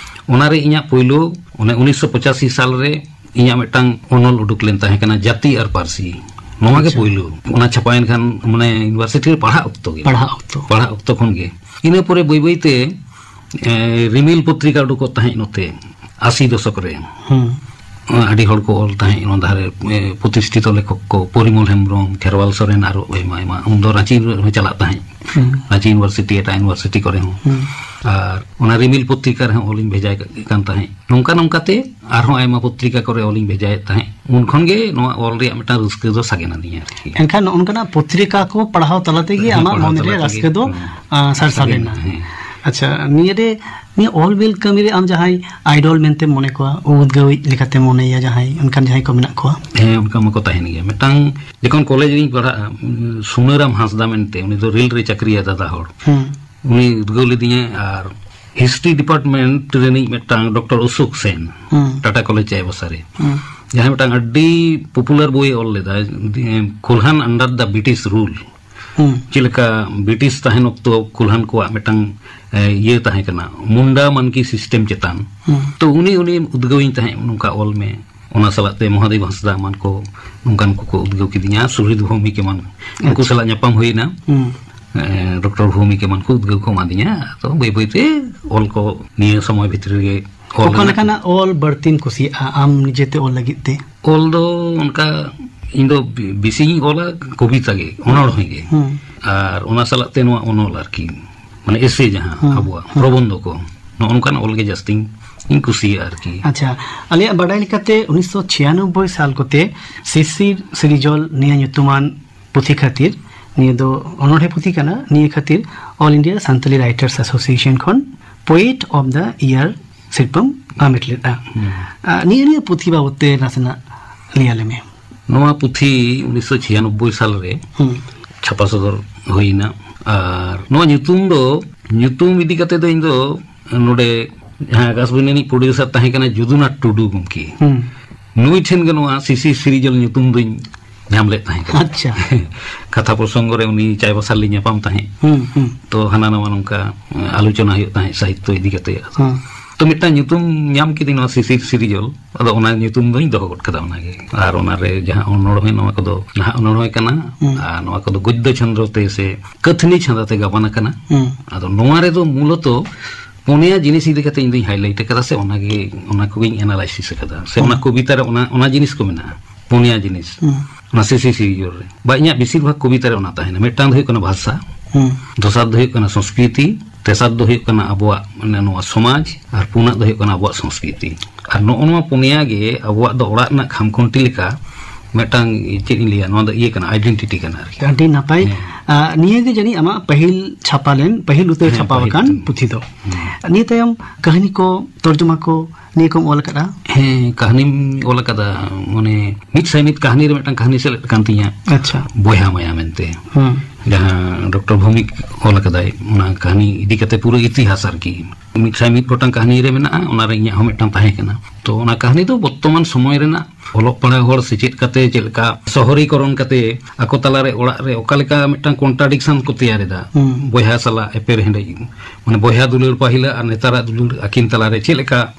ᱚᱱᱟᱨᱮ ᱤᱧᱟᱹᱜ ᱯᱳᱭᱞᱳ, ᱚᱱᱮ ᱩᱱᱤᱥᱥᱚ ᱯᱚᱸᱪᱟᱥᱤ ᱥᱟᱞ ᱨᱮ ᱤᱧᱟᱹᱜ ᱢᱤᱫᱴᱟᱝ ᱚᱱᱚᱞ ᱩᱰᱩᱠ ᱞᱮᱱ ᱛᱟᱦᱮᱸ ᱠᱟᱱᱟ, ᱡᱟᱹᱛᱤ ᱟᱨ ᱯᱟᱹᱨᱥᱤ᱾ ᱱᱚᱣᱟ ᱜᱮ ᱟᱪᱪᱷᱟ᱾ ᱯᱳᱭᱞᱳ᱾ ᱚᱱᱟ ᱪᱷᱟᱯᱟᱭᱮᱱ ᱠᱷᱟᱱ, ᱢᱟᱱᱮ, ᱤᱭᱩᱱᱤᱵᱷᱟᱨᱥᱤᱴᱤ ᱨᱮ ᱯᱟᱲᱦᱟᱜ ᱚᱠᱛᱚ ᱜᱮ᱾ ᱯᱟᱲᱦᱟᱜ ᱚᱠᱛᱚ᱾ ᱯᱟᱲᱦᱟᱜ ᱚᱠᱛᱚ ᱠᱷᱚᱱ ᱜᱮ᱾ ᱤᱱᱟᱹ ᱯᱚᱨᱮ ᱵᱟᱹᱭ ᱵᱟᱹᱭ ᱛᱮ, ᱮ, ᱨᱤᱢᱤᱞ ᱯᱚᱛᱨᱤᱠᱟ ᱩᱰᱩᱠᱚᱜ ᱛᱟᱦᱮᱸᱫ ᱱᱚᱛᱮ, ᱟᱥᱤ ᱫᱚᱥᱚᱠ ᱨᱮ᱾ ᱦᱩᱸ᱾ ᱟᱹᱰᱤ ᱦᱚᱲ ᱠᱚ ᱚᱞ ᱛᱟᱦᱮᱸᱫ ᱚᱱᱟ ᱫᱷᱟᱨᱮ, ᱮ, ᱯᱨᱚᱛᱤᱥᱴᱷᱤᱛᱚ ᱞᱮᱠᱷᱚᱠ ᱠᱚ, ᱯᱚᱨᱤᱢᱚᱞ ᱦᱮᱢᱵᱨᱚᱢ, ᱠᱷᱮᱨᱣᱟᱞ ᱥᱚᱨᱮᱱ, ᱟᱨᱚ ᱟᱭᱢᱟ, ᱟᱭᱢᱟ᱾ ᱩᱱᱫᱚ ᱨᱟᱸᱪᱤ ᱨᱮᱦᱚᱸ ᱪᱟᱞᱟᱜ ᱛᱟᱦᱮᱸᱫ᱾ ᱦᱩᱸ᱾ ᱨᱟᱸᱪᱤ ᱤᱭᱩᱱᱤᱵᱷᱟᱨᱥᱤᱴᱤ, ᱮᱴᱟᱜ ᱤᱭᱩᱱᱤᱵᱷᱟᱨᱥᱤᱴᱤ ᱠᱚᱨᱮ ᱦᱚᱸ᱾ ᱦᱩᱸ᱾ ᱟᱨ ᱚᱱᱟ ᱨᱤᱢᱤᱞ ᱯᱚᱛᱨᱤᱠᱟ ᱨᱮᱦᱚᱸ ᱚᱞᱤᱧ ᱵᱷᱮᱡᱟᱭ ᱠᱟᱜ ᱠᱟᱱ ᱛᱟᱦᱮᱸᱫ᱾ ᱱᱚᱝᱠᱟ ᱱᱚᱝᱠᱟᱛᱮ ᱟᱨᱦᱚᱸ ᱟᱭᱢᱟ ᱯᱚᱛᱨᱤᱠᱟ ᱠᱚᱨᱮ ᱚᱞᱤᱧ ᱵᱷᱮᱡᱟᱭᱮᱫ ᱛᱟᱦᱮᱸᱫ᱾ ᱩᱱ ᱠᱷᱚᱱ ᱜᱮ ᱱᱚᱣᱟ ᱚᱞ ᱨᱮᱭᱟᱜ ᱢᱤᱫᱴᱟᱝ ᱨᱟᱹᱥᱠᱟᱹ ᱫᱚ ᱥᱟᱜᱮᱱ ᱟᱹᱫᱤᱧᱟ ᱟᱨᱠᱤ᱾ ᱮᱱᱠᱷᱟᱱ ᱱᱚᱜᱼᱚ ᱱᱚᱝᱠᱟᱱᱟᱜ ᱯᱚᱛᱨᱤᱠᱟ ᱠᱚ ᱯᱟᱲᱦᱟᱣ ᱛᱟᱞᱟ ᱛᱮᱜᱮ ᱦᱮᱸ, ᱟᱢᱟᱜ ᱯᱟᱲᱦᱟᱣ ᱢᱚᱱᱮ ᱛᱟᱞᱟ ᱨᱮ ᱛᱮᱜᱮ, ᱨᱟᱹᱥᱠᱟᱹ ᱫᱚ, ᱦᱮᱸ, ᱟᱸ, ᱥᱟᱨᱥᱟᱣ ᱥᱟᱜᱮᱱ, ᱞᱮᱱᱟ᱾ ᱦᱮᱸ᱾ ᱟᱪᱪᱷᱟ, ᱱᱤᱭᱟᱹ ᱨᱮ, ᱱᱤᱭᱟᱹ ᱚᱞ ᱵᱤᱞ ᱠᱟᱹᱢᱤ ᱨᱮ ᱟᱢ ᱡᱟᱦᱟᱸᱭ ᱟᱭᱰᱚᱞ ᱢᱮᱱᱛᱮᱢ ᱢᱚᱱᱮ ᱠᱚᱣᱟ, ᱩᱫᱽᱜᱟᱹᱣᱤᱡ ᱞᱮᱠᱟᱛᱮᱢ ᱢᱚᱱᱮᱭᱟ ᱡᱟᱦᱟᱸᱭ, ᱚᱱᱠᱟᱱ ᱡᱟᱦᱟᱸᱭ ᱠᱚ ᱢᱮᱱᱟᱜ ᱠᱚᱣᱟ? ᱦᱮᱸ, ᱚᱱᱠᱟ ᱢᱟᱠᱚ ᱛᱟᱦᱮᱱ ᱜᱮᱭᱟ᱾ ᱢᱤᱫᱴᱟᱝ ᱡᱚᱠᱷᱚᱱ ᱠᱚᱞᱮᱡᱽ ᱨᱤᱧ ᱯᱟᱲᱦᱟᱜᱼᱟ, ᱩᱱ ᱥᱩᱱᱟᱹᱨᱟᱢ ᱦᱟᱸᱥᱫᱟ ᱢᱮᱱᱛᱮ, ᱩᱱᱤ ᱫᱚ ᱨᱮᱞ ᱨᱮ ᱪᱟᱹᱠᱨᱤᱭᱟ ᱫᱟᱫᱟ ᱦᱚᱲ᱾ ᱦᱩᱸ᱾ ᱩᱱᱤ ᱩᱫᱽᱜᱟᱹᱣ ᱞᱤᱫᱤᱧᱟᱭ, ᱟᱨ ᱦᱤᱥᱴᱨᱤ ᱰᱤᱯᱟᱨᱴᱢᱮᱱᱴ ᱨᱤᱱᱤᱡ ᱢᱤᱫᱴᱟᱝ ᱰᱚᱠᱴᱚᱨ ᱚᱥᱳᱠ ᱥᱮᱱ, ᱦᱩᱸ᱾ ᱴᱟᱴᱟ ᱠᱚᱞᱮᱡᱽ ᱪᱟᱭᱵᱟᱥᱟ ᱨᱮ, ᱦᱩᱸ᱾ ᱡᱟᱦᱟᱸᱭ ᱢᱤᱫᱴᱟᱝ ᱟᱹᱰᱤ ᱯᱚᱯᱩᱞᱟᱨ ᱵᱳᱭ ᱮ ᱚᱞ ᱞᱮᱫᱟ, ᱠᱩᱞᱦᱟᱱ ᱟᱱᱰᱟᱨ ᱫᱟ ᱵᱨᱤᱴᱤᱥ ᱨᱩᱞ᱾ ᱦᱩᱸ᱾ ᱪᱮᱫ ᱞᱮᱠᱟ ᱵᱨᱤᱴᱤᱥ ᱛᱟᱦᱮᱱ ᱚᱠᱛᱚ ᱠᱩᱞᱦᱟᱱ ᱠᱚᱣᱟᱜ ᱢᱤᱫᱴᱟᱝ, ᱮ, ᱤᱭᱟᱹ ᱛᱟᱦᱮᱸ ᱠᱟᱱᱟ, ᱢᱩᱱᱰᱟ ᱢᱟᱱᱠᱤ ᱥᱤᱥᱴᱮᱢ ᱪᱮᱛᱟᱱ᱾ ᱦᱩᱸ᱾ ᱛᱚ ᱩᱱᱤ, ᱩᱱᱤ ᱩᱫᱽᱜᱟᱹᱣᱤᱧ ᱛᱟᱦᱮᱸᱫ, ᱱᱚᱝᱠᱟ ᱚᱞ ᱢᱮ᱾ ᱚᱱᱟ ᱥᱟᱞᱟᱜ ᱛᱮ ᱢᱚᱦᱟᱫᱮᱵ ᱦᱟᱸᱥᱫᱟ ᱮᱢᱟᱱ ᱠᱚ, ᱱᱚᱝᱠᱟᱱ ᱠᱚᱠᱚ ᱩᱫᱽᱜᱟᱹᱣ ᱠᱤᱫᱤᱧᱟ, ᱥᱩᱦᱨᱤᱛ ᱵᱷᱳᱣᱢᱤᱠ ᱮᱢᱟᱱ, ᱩᱱᱠᱩ ᱟᱪᱪᱷᱟ᱾ ᱥᱟᱞᱟᱜ ᱧᱟᱯᱟᱢ ᱦᱩᱭᱱᱟ᱾ ᱦᱩᱸ᱾ ᱮ, ᱰᱚᱠᱴᱚᱨ ᱵᱷᱳᱣᱢᱤᱠ ᱮᱢᱟᱱ ᱠᱚ ᱩᱫᱽᱜᱟᱹᱣ ᱠᱚ ᱮᱢᱟᱫᱤᱧᱟ᱾ ᱛᱚ ᱵᱟᱹᱭ ᱵᱟᱹᱭ ᱛᱮ ᱚᱞ ᱠᱚ ᱱᱤᱭᱟᱹ ᱥᱚᱢᱚᱭ ᱵᱷᱤᱛᱨᱤ ᱨᱮᱜᱮ ᱚᱞ ᱚᱠᱟ ᱨᱮᱱᱟᱜ ᱞᱮᱠᱟᱱᱟᱜ ᱚᱞ ᱵᱟᱹᱲᱛᱤᱢ ᱠᱩᱥᱤᱭᱟᱜᱼᱟ ᱟᱢ ᱱᱤᱡᱮᱛᱮ ᱚᱞ ᱞᱟᱹᱜᱤᱫ ᱛᱮ? ᱚᱞ ᱫᱚ ᱚᱱᱠᱟ ᱤᱧ ᱫᱚ ᱵᱮ-, ᱵᱮᱥᱤᱧ ᱚᱞᱟ ᱠᱚᱵᱤᱛᱟ ᱜᱮ, ᱚᱱᱚᱬᱦᱮ ᱜᱮ᱾ ᱦᱩᱸ᱾ ᱟᱨ ᱚᱱᱟ ᱥᱟᱞᱟᱜ ᱛᱮ ᱱᱚᱣᱟ ᱚᱱᱚᱞ ᱟᱨᱠᱤ, ᱢᱟᱱᱮ ᱮᱥᱮ ᱡᱟᱦᱟᱸ ᱦᱩᱸ, ᱟᱵᱚᱣᱟᱜ ᱦᱩᱸ᱾ ᱯᱨᱚᱵᱚᱱᱫᱷᱚ ᱠᱚ, ᱱᱚᱜᱼᱚ ᱱᱚᱝᱠᱟᱱ ᱚᱞ ᱜᱮ ᱡᱟᱹᱥᱛᱤᱧ ᱤᱧ ᱠᱩᱥᱤᱭᱟᱜᱼᱟ ᱟᱨᱠᱤ᱾ ᱟᱪᱪᱷᱟ, ᱟᱞᱮᱭᱟᱜ ᱵᱟᱰᱟᱭ ᱞᱮᱠᱟᱛᱮ ᱩᱱᱤᱥᱥᱚ ᱪᱷᱤᱭᱟᱱᱚᱵᱵᱳᱭ ᱥᱟᱞ ᱠᱚᱛᱮ ᱥᱤᱥᱤᱨ ᱥᱤᱨᱤᱡᱚᱞ ᱱᱤᱭᱟᱹ ᱧᱩᱛᱩᱢᱟᱱ ᱯᱩᱛᱷᱤ ᱠᱷᱟᱹᱛᱤᱨ, ᱱᱤᱭᱟᱹ ᱫᱚ ᱚᱱᱚᱬᱦᱮ ᱯᱩᱛᱷᱤ ᱠᱟᱱᱟ, ᱱᱤᱭᱟᱹ ᱠᱷᱟᱹᱛᱤᱨ All India Santhali Writers Association ᱠᱷᱚᱱ Poet of the Year ᱥᱤᱨᱯᱟᱹᱢ ᱦᱟᱢᱮᱴ ᱞᱮᱫᱼᱟ᱾ ᱦᱩᱸ᱾ ᱟᱨ ᱱᱤᱭᱟᱹ, ᱱᱤᱭᱟᱹ ᱯᱩᱛᱷᱤ ᱵᱟᱵᱚᱫ ᱛᱮ ᱱᱟᱥᱮᱱᱟᱜ ᱞᱟᱹᱭ ᱟᱞᱮ ᱢᱮ᱾ ᱱᱚᱣᱟ ᱯᱩᱛᱷᱤ ᱩᱱᱤᱥᱥᱚ ᱪᱷᱤᱭᱟᱱᱚᱵᱵᱳᱭ ᱥᱟᱞ ᱨᱮ ᱦᱩᱸ᱾ ᱪᱷᱟᱯᱟ ᱥᱚᱫᱚᱨ ᱦᱩᱭᱱᱟ᱾ ᱟᱨ ᱱᱚᱣᱟ ᱧᱩᱛᱩᱢ ᱫᱚ, ᱧᱩᱛᱩᱢ ᱤᱫᱤ ᱠᱟᱛᱮ ᱫᱚ ᱤᱧ ᱫᱚ ᱱᱚᱰᱮ ᱡᱟᱦᱟᱸ ᱟᱠᱟᱥᱵᱟᱱᱤ ᱨᱤᱱᱤᱡ producer ᱛᱟᱦᱮᱸ ᱠᱟᱱᱟ ᱡᱩᱫᱩᱱᱟᱛᱷ ᱴᱩᱰᱩ ᱜᱚᱢᱠᱮ, ᱦᱩᱸ᱾ ᱱᱩᱭ ᱴᱷᱮᱱ ᱜᱮ ᱱᱚᱣᱟ ᱥᱤᱥᱤᱨ ᱥᱤᱨᱤᱡᱚᱞ ᱧᱩᱛᱩᱢ ᱫᱚᱧ ᱧᱟᱢ ᱞᱮᱫ ᱛᱟᱦᱮᱸ ᱠᱟᱱᱟ᱾ ᱟᱪᱪᱷᱟ᱾ ᱠᱟᱛᱷᱟ ᱯᱨᱚᱥᱚᱝᱜᱚ ᱨᱮ ᱩᱱᱤ ᱪᱟᱭᱵᱟᱥᱟ ᱨᱮᱞᱤᱧ ᱧᱟᱯᱟᱢ ᱛᱟᱦᱮᱸᱫ᱾ ᱦᱩᱸ, ᱦᱩᱸ᱾ ᱛᱚ ᱦᱟᱱᱟ ᱱᱟᱣᱟ ᱱᱚᱝᱠᱟ, ᱮᱸ, ᱟᱞᱳᱪᱚᱱᱟ ᱦᱩᱭᱩᱜ ᱛᱟᱦᱮᱸᱫ ᱥᱟᱦᱤᱛᱛᱚ ᱤᱫᱤ ᱠᱟᱛᱮ᱾ ᱦᱩᱸ᱾ ᱛᱚ ᱢᱤᱫᱴᱟᱝ ᱧᱩᱛᱩᱢ ᱧᱟᱢ ᱠᱤᱫᱟᱹᱧ ᱱᱚᱣᱟ ᱥᱤᱥᱤᱨ ᱥᱤᱨᱤᱡᱚᱞ, ᱟᱫᱚ ᱚᱱᱟ ᱧᱩᱛᱩᱢ ᱫᱚᱧ ᱫᱚᱦᱚ ᱜᱚᱫ ᱠᱟᱫᱟ ᱚᱱᱟᱜᱮ᱾ ᱟᱨ ᱚᱱᱟᱨᱮ ᱡᱟᱦᱟᱸ ᱚᱱᱚᱬᱦᱮ, ᱱᱚᱣᱟ ᱠᱚᱫᱚ ᱱᱟᱦᱟᱜ ᱚᱱᱚᱬᱦᱮ ᱠᱟᱱᱟ᱾ ᱦᱩᱸ᱾ ᱟᱨ ᱱᱚᱣᱟ ᱠᱚᱫᱚ ᱜᱚᱫᱽᱫᱚ ᱪᱷᱚᱱᱫᱚ ᱛᱮ ᱥᱮ ᱠᱟᱹᱛᱷᱱᱤ ᱪᱷᱟᱸᱫᱟ ᱛᱮ ᱜᱟᱵᱟᱱ ᱟᱠᱟᱱᱟ᱾ ᱦᱩᱸ᱾ ᱟᱫᱚ ᱱᱚᱣᱟ ᱨᱮᱫᱚ ᱢᱩᱞᱚᱛᱚ ᱯᱩᱱᱭᱟ ᱡᱤᱱᱤᱥ ᱤᱫᱤ ᱠᱟᱛᱮ ᱤᱧ ᱫᱚᱧ highlight ᱟᱠᱟᱫᱟ, ᱥᱮ ᱚᱱᱟᱜᱮ, ᱚᱱᱟ ᱠᱚᱜᱮᱧ analysis ᱟᱠᱟᱫᱟ, ᱥᱮ ᱦᱩᱸ᱾ ᱚᱱᱟ ᱠᱚᱵᱤᱛᱟ ᱨᱮ ᱚᱱᱟ, ᱚᱱᱟ ᱡᱤᱱᱤᱥ ᱠᱚ ᱢᱮᱱᱟᱜᱼᱟ, ᱯᱩᱱᱭᱟ ᱡᱤᱱᱤᱥ᱾ ᱦᱩᱸ᱾ ᱚᱱᱟ ᱥᱤᱥᱤᱨ ᱥᱤᱨᱤᱡᱚᱞ ᱨᱮ ᱵᱟ ᱤᱧᱟᱹᱜ ᱵᱮᱥᱤᱨ ᱵᱷᱟᱜᱽ ᱠᱚᱵᱤᱛᱟ ᱨᱮ ᱚᱱᱟ ᱛᱟᱦᱮᱱᱟ᱾ ᱢᱤᱫᱴᱟᱝ ᱫᱚ ᱦᱩᱭᱩᱜ ᱠᱟᱱᱟ ᱵᱷᱟᱥᱟ, ᱦᱩᱸ᱾ ᱫᱚᱥᱟᱨ ᱫᱚ ᱦᱩᱭᱩᱜ ᱠᱟᱱᱟ ᱥᱚᱝᱥᱠᱨᱤᱛᱤ, ᱛᱮᱥᱟᱨ ᱫᱚ ᱦᱩᱭᱩᱜ ᱠᱟᱱᱟ ᱟᱵᱚᱣᱟᱜ, ᱢᱟᱱᱮ, ᱱᱚᱣᱟ ᱥᱚᱢᱟᱡᱽ, ᱟᱨ ᱯᱩᱱᱟᱜ ᱫᱚ ᱦᱩᱭᱩᱜ ᱠᱟᱱᱟ ᱟᱵᱚᱣᱟᱜ ᱥᱚᱝᱥᱠᱨᱤᱛᱤ᱾ ᱟᱨ ᱱᱚᱜᱼᱚ ᱱᱚᱣᱟ ᱯᱩᱱᱭᱟ ᱜᱮ ᱟᱵᱚᱣᱟᱜ ᱫᱚ ᱚᱲᱟᱜ ᱨᱮᱱᱟᱜ ᱠᱷᱟᱢᱠᱷᱩᱱᱴᱤ ᱞᱮᱠᱟ ᱢᱤᱫᱴᱟᱝ, ᱪᱮᱫ ᱤᱧ ᱞᱟᱹᱭᱟ, ᱱᱚᱣᱟ ᱫᱚ ᱤᱭᱟᱹ ᱠᱟᱱᱟ, identity ᱠᱟᱱᱟ ᱟᱨᱠᱤ᱾ ᱟᱹᱰᱤ ᱱᱟᱯᱟᱭ᱾ ᱦᱮᱸ᱾ ᱟᱨ ᱱᱤᱭᱟᱹ ᱜᱮ ᱡᱟᱹᱱᱤᱡ ᱟᱢᱟᱜ ᱯᱟᱹᱦᱤᱞ ᱪᱷᱟᱯᱟ ᱞᱮᱱ, ᱯᱟᱹᱦᱤᱞ ᱩᱛᱟᱹᱨ ᱦᱮᱸ, ᱪᱷᱟᱯᱟ ᱯᱟᱹᱦᱤᱞ ᱟᱠᱟᱱ ᱩᱛᱟᱹᱨ᱾ ᱯᱩᱛᱷᱤ ᱫᱚ᱾ ᱦᱮᱸ᱾ ᱱᱤᱭᱟᱹ ᱛᱟᱭᱚᱢ ᱠᱟᱹᱦᱱᱤ ᱠᱚ, ᱛᱚᱨᱡᱚᱢᱟ ᱠᱚ, ᱱᱤᱭᱟᱹ ᱠᱚᱢ ᱚᱞ ᱟᱠᱟᱫᱼᱟ? ᱦᱮᱸ, ᱠᱟᱹᱦᱱᱤᱧ ᱚᱞ ᱟᱠᱟᱫᱟ᱾ ᱢᱟᱱᱮ, ᱢᱤᱫ ᱥᱟᱭ ᱢᱤᱫ ᱠᱟᱹᱦᱱᱤ ᱨᱮ ᱢᱤᱫᱴᱟᱝ ᱠᱟᱹᱦᱱᱤ ᱥᱮᱞᱮᱫ ᱟᱠᱟᱱ ᱛᱤᱧᱟᱹ, ᱟᱪᱪᱷᱟ᱾ ᱵᱚᱭᱦᱟ ᱢᱟᱭᱟ ᱢᱮᱱᱛᱮ, ᱦᱩᱸ᱾ ᱡᱟᱦᱟᱸ ᱰᱚᱠᱴᱚᱨ ᱵᱷᱳᱣᱢᱤᱠ ᱚᱞ ᱟᱠᱟᱫᱟᱭ, ᱚᱱᱟ ᱠᱟᱹᱦᱱᱤ ᱤᱫᱤ ᱠᱟᱛᱮ ᱯᱩᱨᱟᱹ ᱤᱛᱤᱦᱟᱥ ᱟᱨᱠᱤ᱾ ᱢᱤᱫ ᱥᱟᱭ ᱢᱤᱫ ᱜᱚᱴᱟᱝ ᱠᱟᱹᱦᱱᱤ ᱨᱮ ᱢᱮᱱᱟᱜᱼᱟ, ᱚᱱᱟ ᱨᱮ ᱤᱧᱟᱹᱜ ᱦᱚᱸ ᱢᱤᱫᱴᱟᱝ ᱛᱟᱦᱮᱸ ᱠᱟᱱᱟ᱾ ᱛᱚ, ᱚᱱᱟ ᱠᱟᱹᱦᱱᱤ ᱫᱚ ᱵᱚᱨᱛᱚᱢᱟᱱ ᱥᱚᱢᱚᱭ ᱨᱮᱱᱟᱜ ᱚᱞᱚᱜ ᱯᱟᱲᱦᱟᱣ ᱦᱚᱲ ᱥᱮᱪᱮᱫ ᱠᱟᱛᱮ ᱪᱮᱫ ᱞᱮᱠᱟ ᱥᱚᱦᱚᱨᱤᱠᱚᱨᱚᱱ ᱠᱟᱛᱮ ᱟᱠᱚ ᱛᱟᱞᱟᱨᱮ ᱚᱲᱟᱜ ᱨᱮ ᱚᱠᱟ ᱞᱮᱠᱟ ᱢᱤᱫᱴᱟᱝ contradiction ᱠᱚ ᱛᱮᱭᱟᱨ ᱮᱫᱟ᱾ ᱦᱩᱸ᱾ ᱵᱚᱭᱦᱟ ᱥᱟᱞᱟᱜ ᱮᱯᱮᱨ ᱦᱮᱸᱰᱮᱡ, ᱢᱟᱱᱮ, ᱵᱚᱭᱦᱟ ᱫᱩᱞᱟᱹᱲ ᱯᱟᱹᱦᱤᱞᱟᱜ ᱟᱨ ᱱᱮᱛᱟᱨᱟᱜ ᱫᱩᱞᱟᱹᱲ ᱟᱹᱠᱤᱱ ᱛᱟᱞᱟᱨᱮ ᱪᱮᱫ ᱞᱮᱠᱟ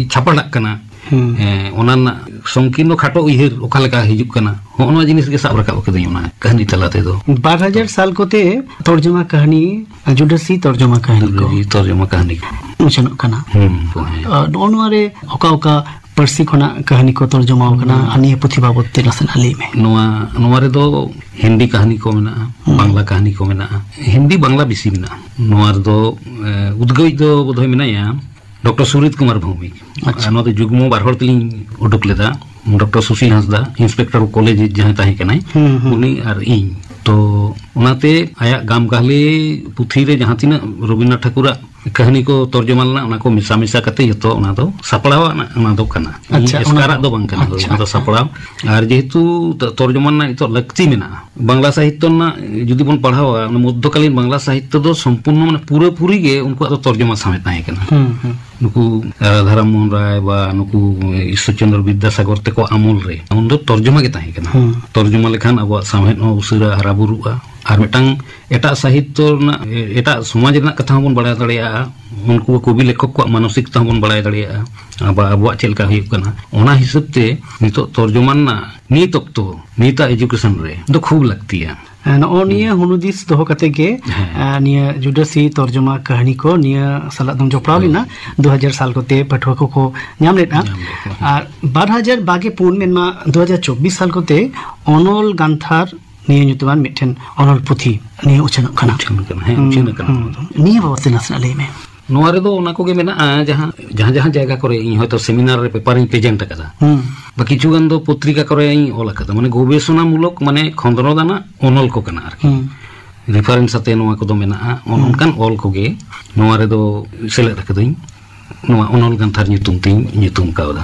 ᱪᱷᱟᱯᱟᱰᱟᱜ ᱠᱟᱱᱟ᱾ ᱦᱩᱸ᱾ ᱦᱮᱸ, ᱚᱱᱟ ᱨᱮᱱᱟᱜ ᱥᱚᱝᱠᱤᱨᱱᱚ ᱠᱷᱟᱴᱚ ᱩᱭᱦᱟᱹᱨ ᱚᱠᱟ ᱞᱮᱠᱟ ᱦᱤᱡᱩᱜ ᱠᱟᱱᱟ, ᱦᱚᱸᱜᱼᱚ ᱱᱚᱣᱟ ᱡᱤᱱᱤᱥ ᱜᱮ ᱥᱟᱵ ᱨᱟᱠᱟᱵ ᱠᱟᱹᱫᱟᱹᱧ ᱚᱱᱟ ᱠᱟᱹᱦᱱᱤ ᱛᱟᱞᱟ ᱛᱮᱫᱚ᱾ ᱵᱟᱨ ᱦᱟᱡᱟᱨ ᱥᱟᱞ ᱠᱚᱛᱮ ᱛᱚᱨᱡᱚᱢᱟ ᱠᱟᱹᱦᱱᱤ, ᱡᱩᱰᱟᱹᱥᱤ ᱛᱚᱨᱡᱚᱢᱟ ᱠᱟᱹᱦᱱᱤ ᱠᱚ ᱡᱩᱰᱟᱹᱥᱤ ᱛᱚᱨᱡᱚᱢᱟ ᱠᱟᱹᱦᱱᱤ ᱠᱚ᱾ ᱩᱪᱷᱟᱹᱱᱚᱜ ᱠᱟᱱᱟ᱾ ᱦᱩᱸ, ᱦᱮᱸ᱾ ᱟᱨ ᱱᱚᱜᱼᱚ ᱱᱚᱣᱟ ᱨᱮ ᱚᱠᱟ ᱚᱠᱟ ᱯᱟᱹᱨᱥᱤ ᱠᱷᱚᱱᱟᱜ ᱠᱟᱹᱦᱱᱤ ᱠᱚ ᱛᱚᱨᱡᱚᱢᱟ ᱟᱠᱟᱱᱟ, ᱦᱩᱸ᱾ ᱟᱨ ᱱᱤᱭᱟᱹ ᱯᱩᱛᱷᱤ ᱵᱟᱵᱚᱫ ᱛᱮ ᱱᱟᱥᱮᱱᱟᱜ ᱞᱟᱹᱭ ᱢᱮ᱾ ᱱᱚᱣᱟ, ᱱᱚᱣᱟ ᱨᱮᱫᱚ ᱦᱤᱱᱫᱤ ᱠᱟᱹᱦᱱᱤ ᱠᱚ ᱢᱮᱱᱟᱜᱼᱟ, ᱦᱩᱸ᱾ ᱵᱟᱝᱞᱟ ᱠᱟᱹᱦᱱᱤ ᱠᱚ ᱢᱮᱱᱟᱜᱼᱟ᱾ ᱦᱤᱱᱫᱤ ᱵᱟᱝᱞᱟ ᱵᱮᱥᱤ ᱢᱮᱱᱟᱜᱼᱟ᱾ ᱱᱚᱣᱟ ᱨᱮᱫᱚ, ᱮ, ᱩᱫᱽᱜᱟᱹᱣᱤᱡ ᱫᱚ ᱵᱳᱫᱷᱚᱭ ᱢᱮᱱᱟᱭᱟ ᱰᱚᱠᱴᱚᱨ ᱥᱩᱨᱤᱛ ᱠᱩᱢᱟᱨ ᱵᱷᱳᱣᱢᱤᱠ᱾ ᱟᱪᱪᱷᱟ᱾ ᱟᱨ ᱱᱚᱣᱟ ᱫᱚ ᱡᱩᱜᱽᱢᱚ ᱵᱟᱨ ᱦᱚᱲ ᱛᱮᱞᱤᱧ ᱩᱰᱩᱠ ᱞᱮᱫᱟ, ᱰᱚᱠᱴᱚᱨ ᱥᱩᱥᱤᱞ ᱦᱟᱸᱥᱫᱟ, ᱤᱱᱥᱯᱮᱠᱴᱚᱨ ᱠᱚᱞᱮᱡᱽ ᱡᱟᱦᱟᱸᱭ ᱛᱟᱦᱮᱸ ᱠᱟᱱᱟᱭ, ᱦᱩᱸ, ᱦᱩᱸ᱾ ᱩᱱᱤ ᱟᱨ ᱤᱧ᱾ ᱛᱚ, ᱚᱱᱟᱛᱮ ᱟᱭᱟᱜ ᱜᱟᱢ ᱠᱟᱹᱦᱞᱤ ᱯᱩᱛᱷᱤ ᱨᱮ ᱡᱟᱦᱟᱸ ᱛᱤᱱᱟᱹᱜ ᱨᱚᱵᱤᱱᱫᱨᱚᱱᱟᱛᱷ ᱴᱷᱟᱹᱠᱩᱨᱟᱜ ᱠᱟᱹᱦᱱᱤ ᱠᱚ ᱛᱚᱨᱡᱚᱢᱟ ᱞᱮᱱᱟ, ᱚᱱᱟ ᱠᱚ ᱢᱮᱥᱟ ᱢᱮᱥᱟ ᱠᱟᱛᱮ ᱡᱚᱛᱚ ᱚᱱᱟ ᱫᱚ ᱥᱟᱯᱲᱟᱣ ᱟᱱᱟᱜ ᱚᱱᱟ ᱫᱚ ᱠᱟᱱᱟ᱾ ᱟᱪᱪᱷᱟ, ᱤᱧ ᱚᱱᱟ ᱮᱥᱠᱟᱨᱟᱜ ᱫᱚ ᱫᱚ ᱵᱟᱝ ᱠᱟᱱᱟ, ᱟᱪᱪᱷᱟ, ᱚᱱᱟ ᱫᱚ ᱟᱪᱪᱷᱟ᱾ ᱥᱟᱯᱲᱟᱣ᱾ ᱟᱨ ᱡᱮᱦᱮᱛᱩ ᱛᱚ-, ᱛᱚᱨᱡᱚᱢᱟ ᱨᱮᱱᱟᱜ ᱱᱤᱛᱚᱜ ᱞᱟᱹᱠᱛᱤ ᱢᱮᱱᱟᱜᱼᱟ, ᱵᱟᱝᱞᱟ ᱥᱟᱦᱤᱛᱛᱚ ᱨᱮᱱᱟᱜ ᱡᱩᱫᱤ ᱵᱚᱱ ᱯᱟᱲᱦᱟᱣᱟ, ᱚᱱᱟ ᱢᱚᱫᱽᱫᱷᱚᱠᱟᱞᱤᱱ ᱵᱟᱝᱞᱟ ᱥᱟᱦᱤᱛᱛᱚ ᱫᱚ ᱥᱚᱢᱯᱩᱨᱱᱚ, ᱢᱟᱱᱮ, ᱯᱩᱨᱟᱹᱯᱩᱨᱤ ᱜᱮ ᱩᱱᱠᱩᱣᱟᱜ ᱫᱚ ᱛᱚᱨᱡᱚᱢᱟ ᱥᱟᱶᱦᱮᱫ ᱛᱟᱦᱮᱸ ᱠᱟᱱᱟ᱾ ᱦᱩᱸ, ᱦᱩᱸ᱾ ᱱᱩᱠᱩ, ᱟᱸ, ᱨᱟᱫᱷᱟᱨᱟᱢ ᱢᱳᱦᱚᱱ ᱨᱟᱭ ᱵᱟ ᱱᱩᱠᱩ ᱤᱥᱥᱚᱨ ᱪᱚᱱᱫᱨᱚ ᱵᱤᱫᱽᱫᱟᱥᱟᱜᱚᱨ ᱛᱮᱠᱚ ᱟᱢᱚᱞ ᱨᱮ ᱩᱱᱫᱚ ᱛᱚᱨᱡᱚᱢᱟ ᱜᱮ ᱛᱟᱦᱮᱸ ᱠᱟᱱᱟ᱾ ᱦᱩᱸ᱾ ᱛᱚᱨᱡᱚᱢᱟ ᱞᱮᱠᱷᱟᱱ ᱟᱵᱚᱣᱟᱜ ᱥᱟᱶᱦᱮᱫ ᱦᱚᱸ ᱩᱥᱟᱹᱨᱟ ᱦᱟᱨᱟ ᱵᱩᱨᱩᱜᱼᱟ᱾ ᱟᱨ ᱢᱤᱫᱴᱟᱝ ᱮᱴᱟᱜ ᱥᱟᱦᱤᱛᱛᱚ ᱨᱮᱱᱟᱜ, ᱮ-, ᱮᱴᱟᱜ ᱥᱚᱢᱟᱡᱽ ᱨᱮᱱᱟᱜ ᱠᱟᱛᱷᱟ ᱦᱚᱸᱵᱚᱱ ᱵᱟᱲᱟᱭ ᱫᱟᱲᱮᱭᱟᱜᱼᱟ, ᱩᱱᱠᱩ ᱠᱚᱵᱤ ᱞᱮᱠᱷᱚᱠ ᱠᱚᱣᱟᱜ ᱢᱟᱱᱚᱥᱤᱠ ᱛᱮᱦᱚᱸ ᱵᱚᱱ ᱵᱟᱲᱟᱭ ᱫᱟᱲᱮᱭᱟᱜᱼᱟ, ᱟᱵᱟ-, ᱟᱵᱚᱣᱟᱜ ᱪᱮᱫ ᱞᱮᱠᱟ ᱦᱩᱭᱩᱜ ᱠᱟᱱᱟ᱾ ᱚᱱᱟ ᱦᱤᱥᱟᱹᱵ ᱛᱮ ᱱᱤᱛᱚᱜ ᱛᱚᱨᱡᱚᱢᱟ ᱨᱮᱱᱟᱜ ᱱᱤᱛ ᱚᱠᱛᱚ, ᱱᱤᱛᱟᱜ ᱮᱡᱩᱠᱮᱥᱚᱱ ᱨᱮ ᱫᱚ ᱠᱷᱩᱵ ᱞᱟᱹᱠᱛᱤᱭᱟ᱾ ᱮ, ᱱᱚᱜᱼᱚ ᱱᱤᱭᱟᱹ ᱦᱩᱱᱩᱫᱤᱥ ᱫᱚᱦᱚ ᱠᱟᱛᱮ ᱜᱮ, ᱦᱮᱸ᱾ ᱮ, ᱱᱤᱭᱟᱹ ᱡᱩᱰᱟᱹᱥᱤ ᱛᱚᱨᱡᱚᱢᱟ ᱠᱟᱹᱦᱱᱤ ᱠᱚ ᱱᱤᱭᱟᱹ ᱥᱟᱞᱟᱜ ᱫᱚᱢ ᱡᱚᱯᱲᱟᱣ ᱦᱳᱭ᱾ ᱞᱮᱱᱟ᱾ ᱫᱩ ᱦᱟᱡᱟᱨ ᱥᱟᱞ ᱠᱚᱛᱮ ᱯᱟᱹᱴᱷᱩᱣᱟᱹ ᱠᱚᱠᱚ ᱧᱟᱢ ᱞᱮᱫᱼᱟ᱾ ᱧᱟᱢ ᱞᱮᱫ ᱠᱚᱣᱟ᱾ ᱟᱨ ᱵᱟᱨ ᱦᱟᱡᱟᱨ ᱵᱟᱜᱮ ᱯᱩᱱ, ᱢᱮᱱᱢᱟ ᱫᱩ ᱦᱟᱡᱟᱨ ᱪᱚᱵᱵᱤᱥ ᱥᱟᱞ ᱠᱚᱛᱮ ᱚᱱᱚᱞ ᱜᱟᱱᱛᱷᱟᱨ ᱱᱤᱭᱟᱹ ᱧᱩᱛᱩᱢᱟᱱ ᱢᱤᱫᱴᱮᱱ ᱚᱱᱚᱞ ᱯᱩᱛᱷᱤ ᱱᱤᱭᱟᱹ ᱩᱪᱷᱟᱹᱱᱚᱜ ᱠᱟᱱᱟ᱾ ᱩᱪᱷᱟᱹᱱ ᱠᱟᱱᱟ, ᱦᱮᱸ, ᱦᱩᱸ, ᱩᱪᱷᱟᱹᱱ ᱠᱟᱱᱟ ᱦᱩᱸ᱾ ᱚᱱᱟ ᱫᱚ᱾ ᱱᱤᱭᱟᱹ ᱵᱟᱵᱚᱛ ᱛᱮ ᱱᱟᱥᱮᱱᱟᱜ ᱞᱟᱹᱭ ᱢᱮ᱾ ᱱᱚᱣᱟ ᱨᱮᱫᱚ ᱚᱱᱟ ᱠᱚᱜᱮ ᱢᱮᱱᱟᱜᱼᱟ, ᱡᱟᱦᱟᱸ, ᱡᱟᱦᱟᱸ, ᱡᱟᱦᱟᱸ ᱡᱟᱭᱜᱟ ᱠᱚᱨᱮ ᱤᱧ ᱦᱚᱭᱛᱳ ᱥᱮᱢᱤᱱᱟᱨ ᱨᱮ ᱯᱮᱯᱟᱨᱤᱧ ᱯᱨᱮᱡᱮᱱᱴ ᱟᱠᱟᱫᱟ, ᱦᱩᱸ᱾ ᱵᱟ ᱠᱤᱪᱷᱩ ᱜᱟᱱ ᱫᱚ ᱯᱚᱛᱨᱤᱠᱟ ᱠᱚᱨᱮᱧ ᱚᱞ ᱟᱠᱟᱫᱟ, ᱢᱟᱱᱮ ᱜᱚᱵᱮᱥᱚᱱᱟ ᱢᱩᱞᱚᱠ, ᱢᱟᱱᱮ ᱠᱷᱚᱸᱫᱽᱨᱚᱸᱫᱽ ᱟᱱᱟᱜ ᱚᱱᱚᱞ ᱠᱚ ᱠᱟᱱᱟ ᱟᱨᱠᱤ᱾ ᱦᱩᱸ᱾ ᱨᱮᱯᱷᱟᱨᱮᱱᱥ ᱟᱛᱮ ᱱᱚᱣᱟ ᱠᱚᱫᱚ ᱢᱮᱱᱟᱜᱼᱟ᱾ ᱚᱱ-, ᱦᱩᱸ᱾ ᱚᱱᱠᱟᱱ ᱚᱞ ᱠᱚᱜᱮ ᱱᱚᱣᱟ ᱨᱮᱫᱚ ᱥᱮᱞᱮᱫ ᱟᱠᱟᱫᱟᱹᱧ᱾ ᱱᱚᱣᱟ ᱚᱱᱚᱞ ᱜᱟᱱᱛᱷᱟᱨ ᱧᱩᱛᱩᱢ ᱛᱤᱧ ᱧᱩᱛᱩᱢ ᱠᱟᱣᱫᱟ᱾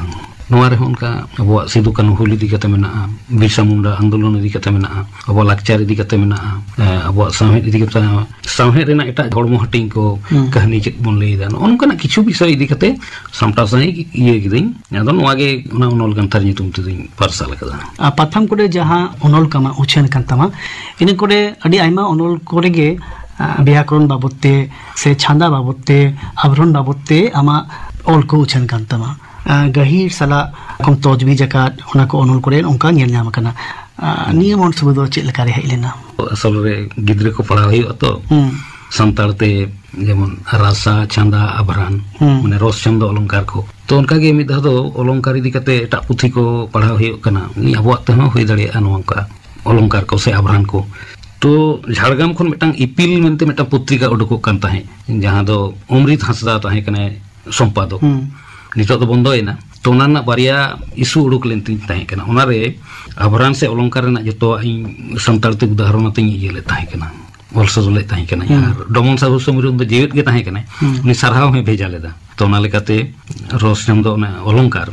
ᱱᱚᱣᱟ ᱨᱮᱦᱚᱸ ᱚᱱᱠᱟ ᱟᱵᱚᱣᱟᱜ ᱥᱤᱫᱩ ᱠᱟᱹᱱᱦᱩ ᱦᱩᱞ ᱤᱫᱤ ᱠᱟᱛᱮ ᱢᱮᱱᱟᱜᱼᱟ, ᱵᱤᱨᱥᱟ ᱢᱩᱱᱰᱟ ᱟᱱᱫᱳᱞᱚᱱ ᱤᱫᱤ ᱠᱟᱛᱮ ᱢᱮᱱᱟᱜᱼᱟ, ᱟᱵᱚᱣᱟᱜ ᱞᱟᱠᱪᱟᱨ ᱤᱫᱤ ᱠᱟᱛᱮ ᱢᱮᱱᱟᱜᱼᱟ, ᱮ, ᱟᱵᱚᱣᱟᱜ ᱥᱟᱶᱦᱮᱫ ᱤᱫᱤ ᱠᱟᱛᱮ, ᱥᱟᱶᱦᱮᱫ ᱨᱮᱱᱟᱜ ᱮᱴᱟᱜ ᱦᱚᱲᱢᱚ ᱦᱟᱹᱴᱤᱧ ᱠᱚ, ᱦᱩᱸ᱾ ᱠᱟᱹᱦᱱᱤ ᱪᱮᱫ ᱵᱚᱱ ᱞᱟᱹᱭᱫᱟ, ᱱᱚᱜᱼᱚ ᱱᱚᱝᱠᱟᱱᱟᱜ ᱠᱤᱪᱷᱩ ᱵᱤᱥᱚᱭ ᱤᱫᱤ ᱠᱟᱛᱮ ᱥᱟᱢᱴᱟᱣ ᱥᱟᱺᱦᱤᱡ ᱤᱭᱟᱹ ᱠᱤᱫᱟᱹᱧ᱾ ᱟᱫᱚ ᱱᱚᱣᱟ ᱜᱮ ᱚᱱᱟ ᱚᱱᱚᱞ ᱜᱟᱱᱛᱷᱟᱨ ᱧᱩᱛᱩᱢ ᱛᱮᱫᱚᱧ ᱯᱟᱨᱥᱟᱞ ᱟᱠᱟᱫᱟ᱾ ᱟᱨ ᱯᱟᱛᱷᱟᱢ ᱠᱚᱨᱮ ᱡᱟᱦᱟᱸ ᱚᱱᱚᱞ ᱠᱟᱢᱟ ᱩᱪᱷᱟᱹᱱ ᱠᱟᱱ ᱛᱟᱢᱟ, ᱤᱱᱟᱹ ᱠᱚᱨᱮ ᱟᱹᱰᱤ ᱟᱭᱢᱟ ᱚᱱᱚᱞ ᱠᱚᱨᱮ ᱜᱮ, ᱟ, ᱵᱮᱭᱟᱠᱚᱨᱚᱱ ᱵᱟᱵᱚᱛ ᱛᱮ ᱥᱮ ᱪᱷᱟᱸᱫᱟ ᱵᱟᱵᱚᱛ ᱛᱮ, ᱟᱵᱷᱨᱚᱱ ᱵᱟᱵᱚᱛ ᱛᱮ ᱟᱢᱟᱜ ᱚᱞ ᱠᱚ ᱩᱪᱷᱟᱹᱱ ᱠᱟᱱ ᱛᱟᱢᱟ᱾ ᱟ, ᱜᱟᱹᱦᱤᱨ ᱥᱟᱞᱟᱜ ᱠᱚᱢ ᱛᱚᱡᱽᱵᱤᱡᱽ ᱟᱠᱟᱫ ᱚᱱᱟ ᱠᱚ ᱚᱱᱚᱞ ᱠᱚᱨᱮ ᱚᱱᱠᱟ ᱧᱮᱞ ᱧᱟᱢ ᱟᱠᱟᱱᱟ᱾ ᱟ, ᱱᱤᱭᱟᱹ ᱢᱚᱱᱥᱩᱵᱟᱹ ᱫᱚ ᱪᱮᱫ ᱞᱮᱠᱟ ᱨᱮ ᱦᱮᱡ ᱞᱮᱱᱟ? ᱟᱥᱚᱞ ᱨᱮ ᱜᱤᱫᱽᱨᱟᱹ ᱠᱚ ᱯᱟᱲᱦᱟᱣ ᱦᱩᱭᱩᱜᱼᱟ ᱛᱚ, ᱦᱩᱸ᱾ ᱥᱟᱱᱛᱟᱲ ᱛᱮ ᱡᱮᱢᱚᱱ ᱨᱟᱥᱟ, ᱪᱷᱟᱸᱫᱟ, ᱟᱵᱷᱨᱟᱱ, ᱦᱩᱸ᱾ ᱢᱟᱱᱮ ᱨᱚᱥ ᱪᱷᱚᱱᱫᱚ ᱚᱞᱚᱝᱠᱟᱨ ᱠᱚ᱾ ᱛᱚ ᱚᱱᱠᱟ ᱜᱮ ᱢᱤᱫ ᱫᱷᱟᱣ ᱫᱚ ᱚᱞᱚᱝᱠᱟᱨ ᱤᱫᱤ ᱠᱟᱛᱮ ᱮᱴᱟᱜ ᱯᱩᱛᱷᱤ ᱠᱚ ᱯᱟᱲᱦᱟᱣ ᱦᱩᱭᱩᱜ ᱠᱟᱱᱟ᱾ ᱩᱱᱤ ᱟᱵᱚᱣᱟᱜ ᱛᱮᱦᱚᱸ ᱦᱩᱭ ᱫᱟᱲᱮᱭᱟᱜᱼᱟ ᱱᱚᱝᱠᱟ ᱚᱞᱚᱝᱠᱟᱨ ᱠᱚ ᱥᱮ ᱟᱵᱷᱨᱟᱱ ᱠᱚ᱾ ᱛᱚ ᱡᱷᱟᱲᱜᱨᱟᱢ ᱠᱷᱚᱱ ᱢᱤᱫᱴᱟᱝ ᱤᱯᱤᱞ ᱢᱮᱱᱛᱮ ᱢᱤᱫᱴᱟᱝ ᱯᱚᱛᱨᱤᱠᱟ ᱩᱰᱩᱠᱚᱜ ᱠᱟᱱ ᱛᱟᱦᱮᱸᱫ, ᱡᱟᱦᱟᱸ ᱫᱚ ᱚᱢᱨᱤᱛ ᱦᱟᱸᱥᱫᱟ ᱛᱟᱦᱮᱸ ᱠᱟᱱᱟᱭ ᱥᱚᱢᱯᱟᱫᱚᱠ᱾ ᱦᱩᱸ᱾ ᱱᱤᱛᱚᱜ ᱫᱚ ᱵᱚᱱᱫᱚᱭᱮᱱᱟ᱾ ᱛᱚ ᱚᱱᱟ ᱨᱮᱱᱟᱜ ᱵᱟᱨᱭᱟ ᱤᱥᱩ ᱩᱰᱩᱠ ᱞᱮᱱ ᱛᱤᱧ ᱛᱟᱦᱮᱸ ᱠᱟᱱᱟ᱾ ᱚᱱᱟᱨᱮ ᱟᱵᱷᱨᱟᱱ ᱥᱮ ᱚᱞᱚᱝᱠᱟᱨ ᱨᱮᱱᱟᱜ ᱡᱚᱛᱚᱣᱟᱜ ᱤᱧ ᱥᱟᱱᱛᱟᱲ ᱛᱮ ᱩᱫᱟᱦᱚᱨᱚᱱ ᱟᱛᱮᱧ ᱤᱭᱟᱹ ᱞᱮᱫ ᱛᱟᱦᱮᱸ ᱠᱟᱱᱟ᱾ ᱚᱞ ᱥᱚᱫᱚᱨ ᱞᱮᱫ ᱛᱟᱦᱮᱸ ᱠᱟᱱᱟᱭ᱾ ᱦᱩᱸ᱾ ᱟᱨ ᱰᱚᱢᱚᱱ ᱥᱟᱦᱩ ᱥᱚᱢᱤᱨ ᱩᱱ ᱫᱚ ᱡᱮᱣᱮᱫ ᱜᱮ ᱛᱟᱦᱮᱸ ᱠᱟᱱᱟᱭ᱾ ᱦᱩᱸ᱾ ᱩᱱᱤ ᱥᱟᱨᱦᱟᱣ ᱦᱚᱸᱭ ᱵᱷᱮᱡᱟ ᱞᱮᱫᱟ᱾ ᱛᱚ ᱚᱱᱟ ᱞᱮᱠᱟᱛᱮ ᱨᱚᱥ ᱧᱟᱢ ᱫᱚ ᱚᱱᱟ ᱚᱞᱚᱝᱠᱟᱨ,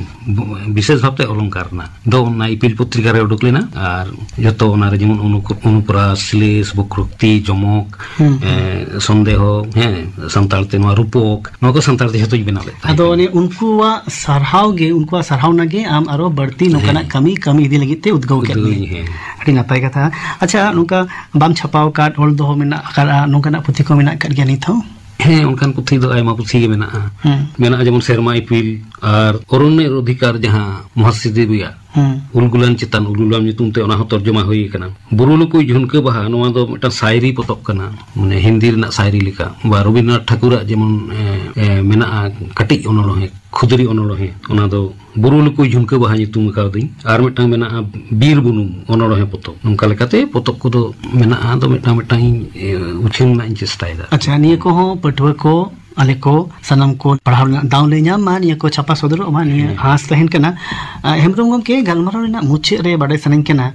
ᱵᱤᱥᱮᱥ ᱵᱷᱟᱵᱛᱮ ᱚᱞᱚᱝᱠᱟᱨ ᱨᱮᱱᱟᱜ ᱫᱚ ᱚᱱᱟ ᱤᱯᱤᱞ ᱯᱚᱛᱨᱤᱠᱟ ᱨᱮ ᱩᱰᱩᱠ ᱞᱮᱱᱟ᱾ ᱟᱨ ᱡᱚᱛᱚ ᱚᱱᱟᱨᱮ ᱡᱮᱢᱚᱱ ᱚᱱᱩ-, ᱚᱱᱩᱯᱨᱟᱥ, ᱥᱞᱮᱥ, ᱵᱚᱠᱨᱳᱠᱛᱤ, ᱡᱚᱢᱚᱠ, ᱦᱩᱸ, ᱦᱩᱸ᱾ ᱮ, ᱥᱚᱱᱫᱮᱦᱚ, ᱦᱮᱸ, ᱥᱟᱱᱛᱟᱲ ᱛᱮ ᱱᱚᱣᱟ ᱨᱩᱯᱚᱠ, ᱱᱚᱣᱟ ᱠᱚ ᱥᱟᱱᱛᱟᱲ ᱛᱮ ᱡᱷᱚᱛᱚᱧ ᱵᱮᱱᱟᱣ ᱞᱮᱫ ᱛᱟᱦᱮᱸ ᱟᱫᱚ ᱠᱟᱱᱟ᱾ ᱚᱱᱮ ᱩᱱᱠᱩᱣᱟᱜ ᱥᱟᱨᱦᱟᱣ ᱜᱮ, ᱩᱱᱠᱩᱣᱟᱜ ᱥᱟᱨᱦᱟᱣᱱᱟ ᱜᱮ ᱟᱢ ᱟᱨᱚ ᱵᱟᱹᱲᱛᱤ ᱱᱚᱝᱠᱟᱱᱟᱜ ᱦᱮᱸ᱾ ᱠᱟᱹᱢᱤ, ᱠᱟᱹᱢᱤ ᱤᱫᱤ ᱞᱟᱹᱜᱤᱫ ᱛᱮ ᱩᱫᱽᱜᱟᱹᱣ ᱠᱮᱫ ᱩᱫᱽᱜᱟᱹᱣ ᱢᱮᱭᱟ᱾ ᱤᱧ, ᱦᱮᱸ᱾ ᱟᱹᱰᱤ ᱱᱟᱯᱟᱭ ᱠᱟᱛᱷᱟ᱾ ᱟᱪᱪᱷᱟ, ᱱᱚᱝᱠᱟ ᱵᱟᱢ ᱪᱷᱟᱯᱟᱣ ᱟᱠᱟᱫ, ᱚᱞ ᱫᱚᱦᱚ ᱢᱮᱱᱟᱜ ᱟᱠᱟᱫᱼᱟ, ᱱᱚᱝᱠᱟᱱᱟᱜ ᱯᱩᱛᱷᱤ ᱠᱚ ᱢᱮᱱᱟᱜ ᱟᱠᱟᱫ ᱜᱮᱭᱟ ᱱᱤᱛ ᱦᱚᱸ? ᱦᱮᱸ, ᱚᱱᱠᱟᱱ ᱯᱩᱛᱷᱤ ᱫᱚ ᱟᱭᱢᱟ ᱯᱩᱛᱷᱤ ᱜᱮ ᱢᱮᱱᱟᱜᱼᱟ᱾ ᱦᱩᱸ᱾ ᱢᱮᱱᱟᱜᱼᱟ ᱡᱮᱢᱚᱱ ᱥᱮᱨᱢᱟ ᱤᱯᱤᱞ ᱟᱨ ᱚᱨᱚᱱᱱᱚ ᱚᱫᱷᱤᱠᱟᱨ, ᱡᱟᱦᱟᱸ ᱢᱚᱦᱟᱥᱤ ᱫᱮᱵᱤᱭᱟᱜ ᱦᱩᱸ᱾ ᱩᱞᱜᱩᱞᱟᱱ ᱪᱮᱛᱟᱱ ᱩᱞᱩᱞᱟᱢ ᱧᱩᱛᱩᱢ ᱛᱮ ᱚᱱᱟ ᱦᱚᱸ ᱛᱚᱨᱡᱚᱢᱟ ᱦᱩᱭ ᱟᱠᱟᱱᱟ᱾ ᱵᱩᱨᱩ ᱞᱩᱠᱩᱭ ᱡᱷᱩᱱᱠᱟᱹ ᱵᱟᱦᱟ, ᱱᱚᱣᱟ ᱫᱚ ᱢᱤᱫᱴᱟᱝ ᱥᱟᱭᱨᱤ ᱯᱚᱛᱚᱵ ᱠᱟᱱᱟ, ᱢᱟᱱᱮ ᱦᱤᱱᱫᱤ ᱨᱮᱱᱟᱜ ᱥᱟᱭᱨᱤ ᱞᱮᱠᱟ, ᱵᱟ ᱨᱚᱵᱤᱱᱫᱨᱚᱱᱟᱛᱷ ᱴᱷᱟᱠᱩᱨᱟᱜ ᱡᱮᱢᱚᱱ, ᱮ, ᱮ, ᱢᱮᱱᱟᱜᱼᱟ ᱠᱟᱹᱴᱤᱡ ᱚᱱᱚᱬᱦᱮ, ᱠᱷᱩᱫᱽᱨᱤ ᱚᱱᱚᱬᱦᱮ, ᱚᱱᱟ ᱫᱚ ᱵᱩᱨᱩ ᱞᱩᱠᱩᱭ ᱡᱷᱩᱱᱠᱟᱹ ᱵᱟᱦᱟ ᱧᱩᱛᱩᱢ ᱟᱠᱟᱣᱫᱟᱹᱧ᱾ ᱟᱨ ᱢᱤᱫᱴᱟᱝ ᱢᱮᱱᱟᱜᱼᱟ ᱵᱤᱨ ᱵᱩᱱᱩᱢ ᱚᱱᱚᱬᱦᱮ ᱯᱚᱛᱚᱵ᱾ ᱱᱚᱝᱠᱟ ᱞᱮᱠᱟᱛᱮ ᱯᱚᱛᱚᱵ ᱠᱚᱫᱚ ᱢᱮᱱᱟᱜᱼᱟ, ᱟᱫᱚ ᱢᱤᱫᱴᱟᱝ ᱢᱤᱫᱴᱟᱝ ᱤᱧ, ᱮ, ᱩᱪᱷᱟᱹᱱ ᱨᱮᱱᱟᱜ ᱤᱧ ᱪᱮᱥᱴᱟᱭᱮᱫᱟ᱾ ᱟᱪᱪᱷᱟ, ᱱᱤᱭᱟᱹ ᱠᱚᱦᱚᱸ ᱯᱟᱹᱴᱷᱩᱣᱟᱹ ᱠᱚ, ᱟᱞᱮ ᱠᱚ, ᱥᱟᱱᱟᱢ ᱠᱚ ᱯᱟᱲᱦᱟᱣ ᱨᱮᱱᱟᱜ ᱫᱟᱣ ᱞᱮ ᱧᱟᱢ ᱢᱟ, ᱱᱤᱭᱟᱹ ᱠᱚ ᱪᱷᱟᱯᱟ ᱥᱚᱫᱚᱨᱚᱜ ᱢᱟ, ᱱᱤᱭᱟᱹ ᱦᱮᱸ᱾ ᱟᱸᱥ ᱛᱟᱦᱮᱱ ᱠᱟᱱᱟ᱾ ᱟ, ᱦᱮᱢᱵᱨᱚᱢ ᱜᱚᱢᱠᱮ, ᱜᱟᱞᱢᱟᱨᱟᱣ ᱨᱮᱱᱟᱜ ᱢᱩᱪᱟᱹᱫ ᱨᱮ ᱵᱟᱰᱟᱭ ᱥᱟᱱᱟᱧ ᱠᱟᱱᱟ,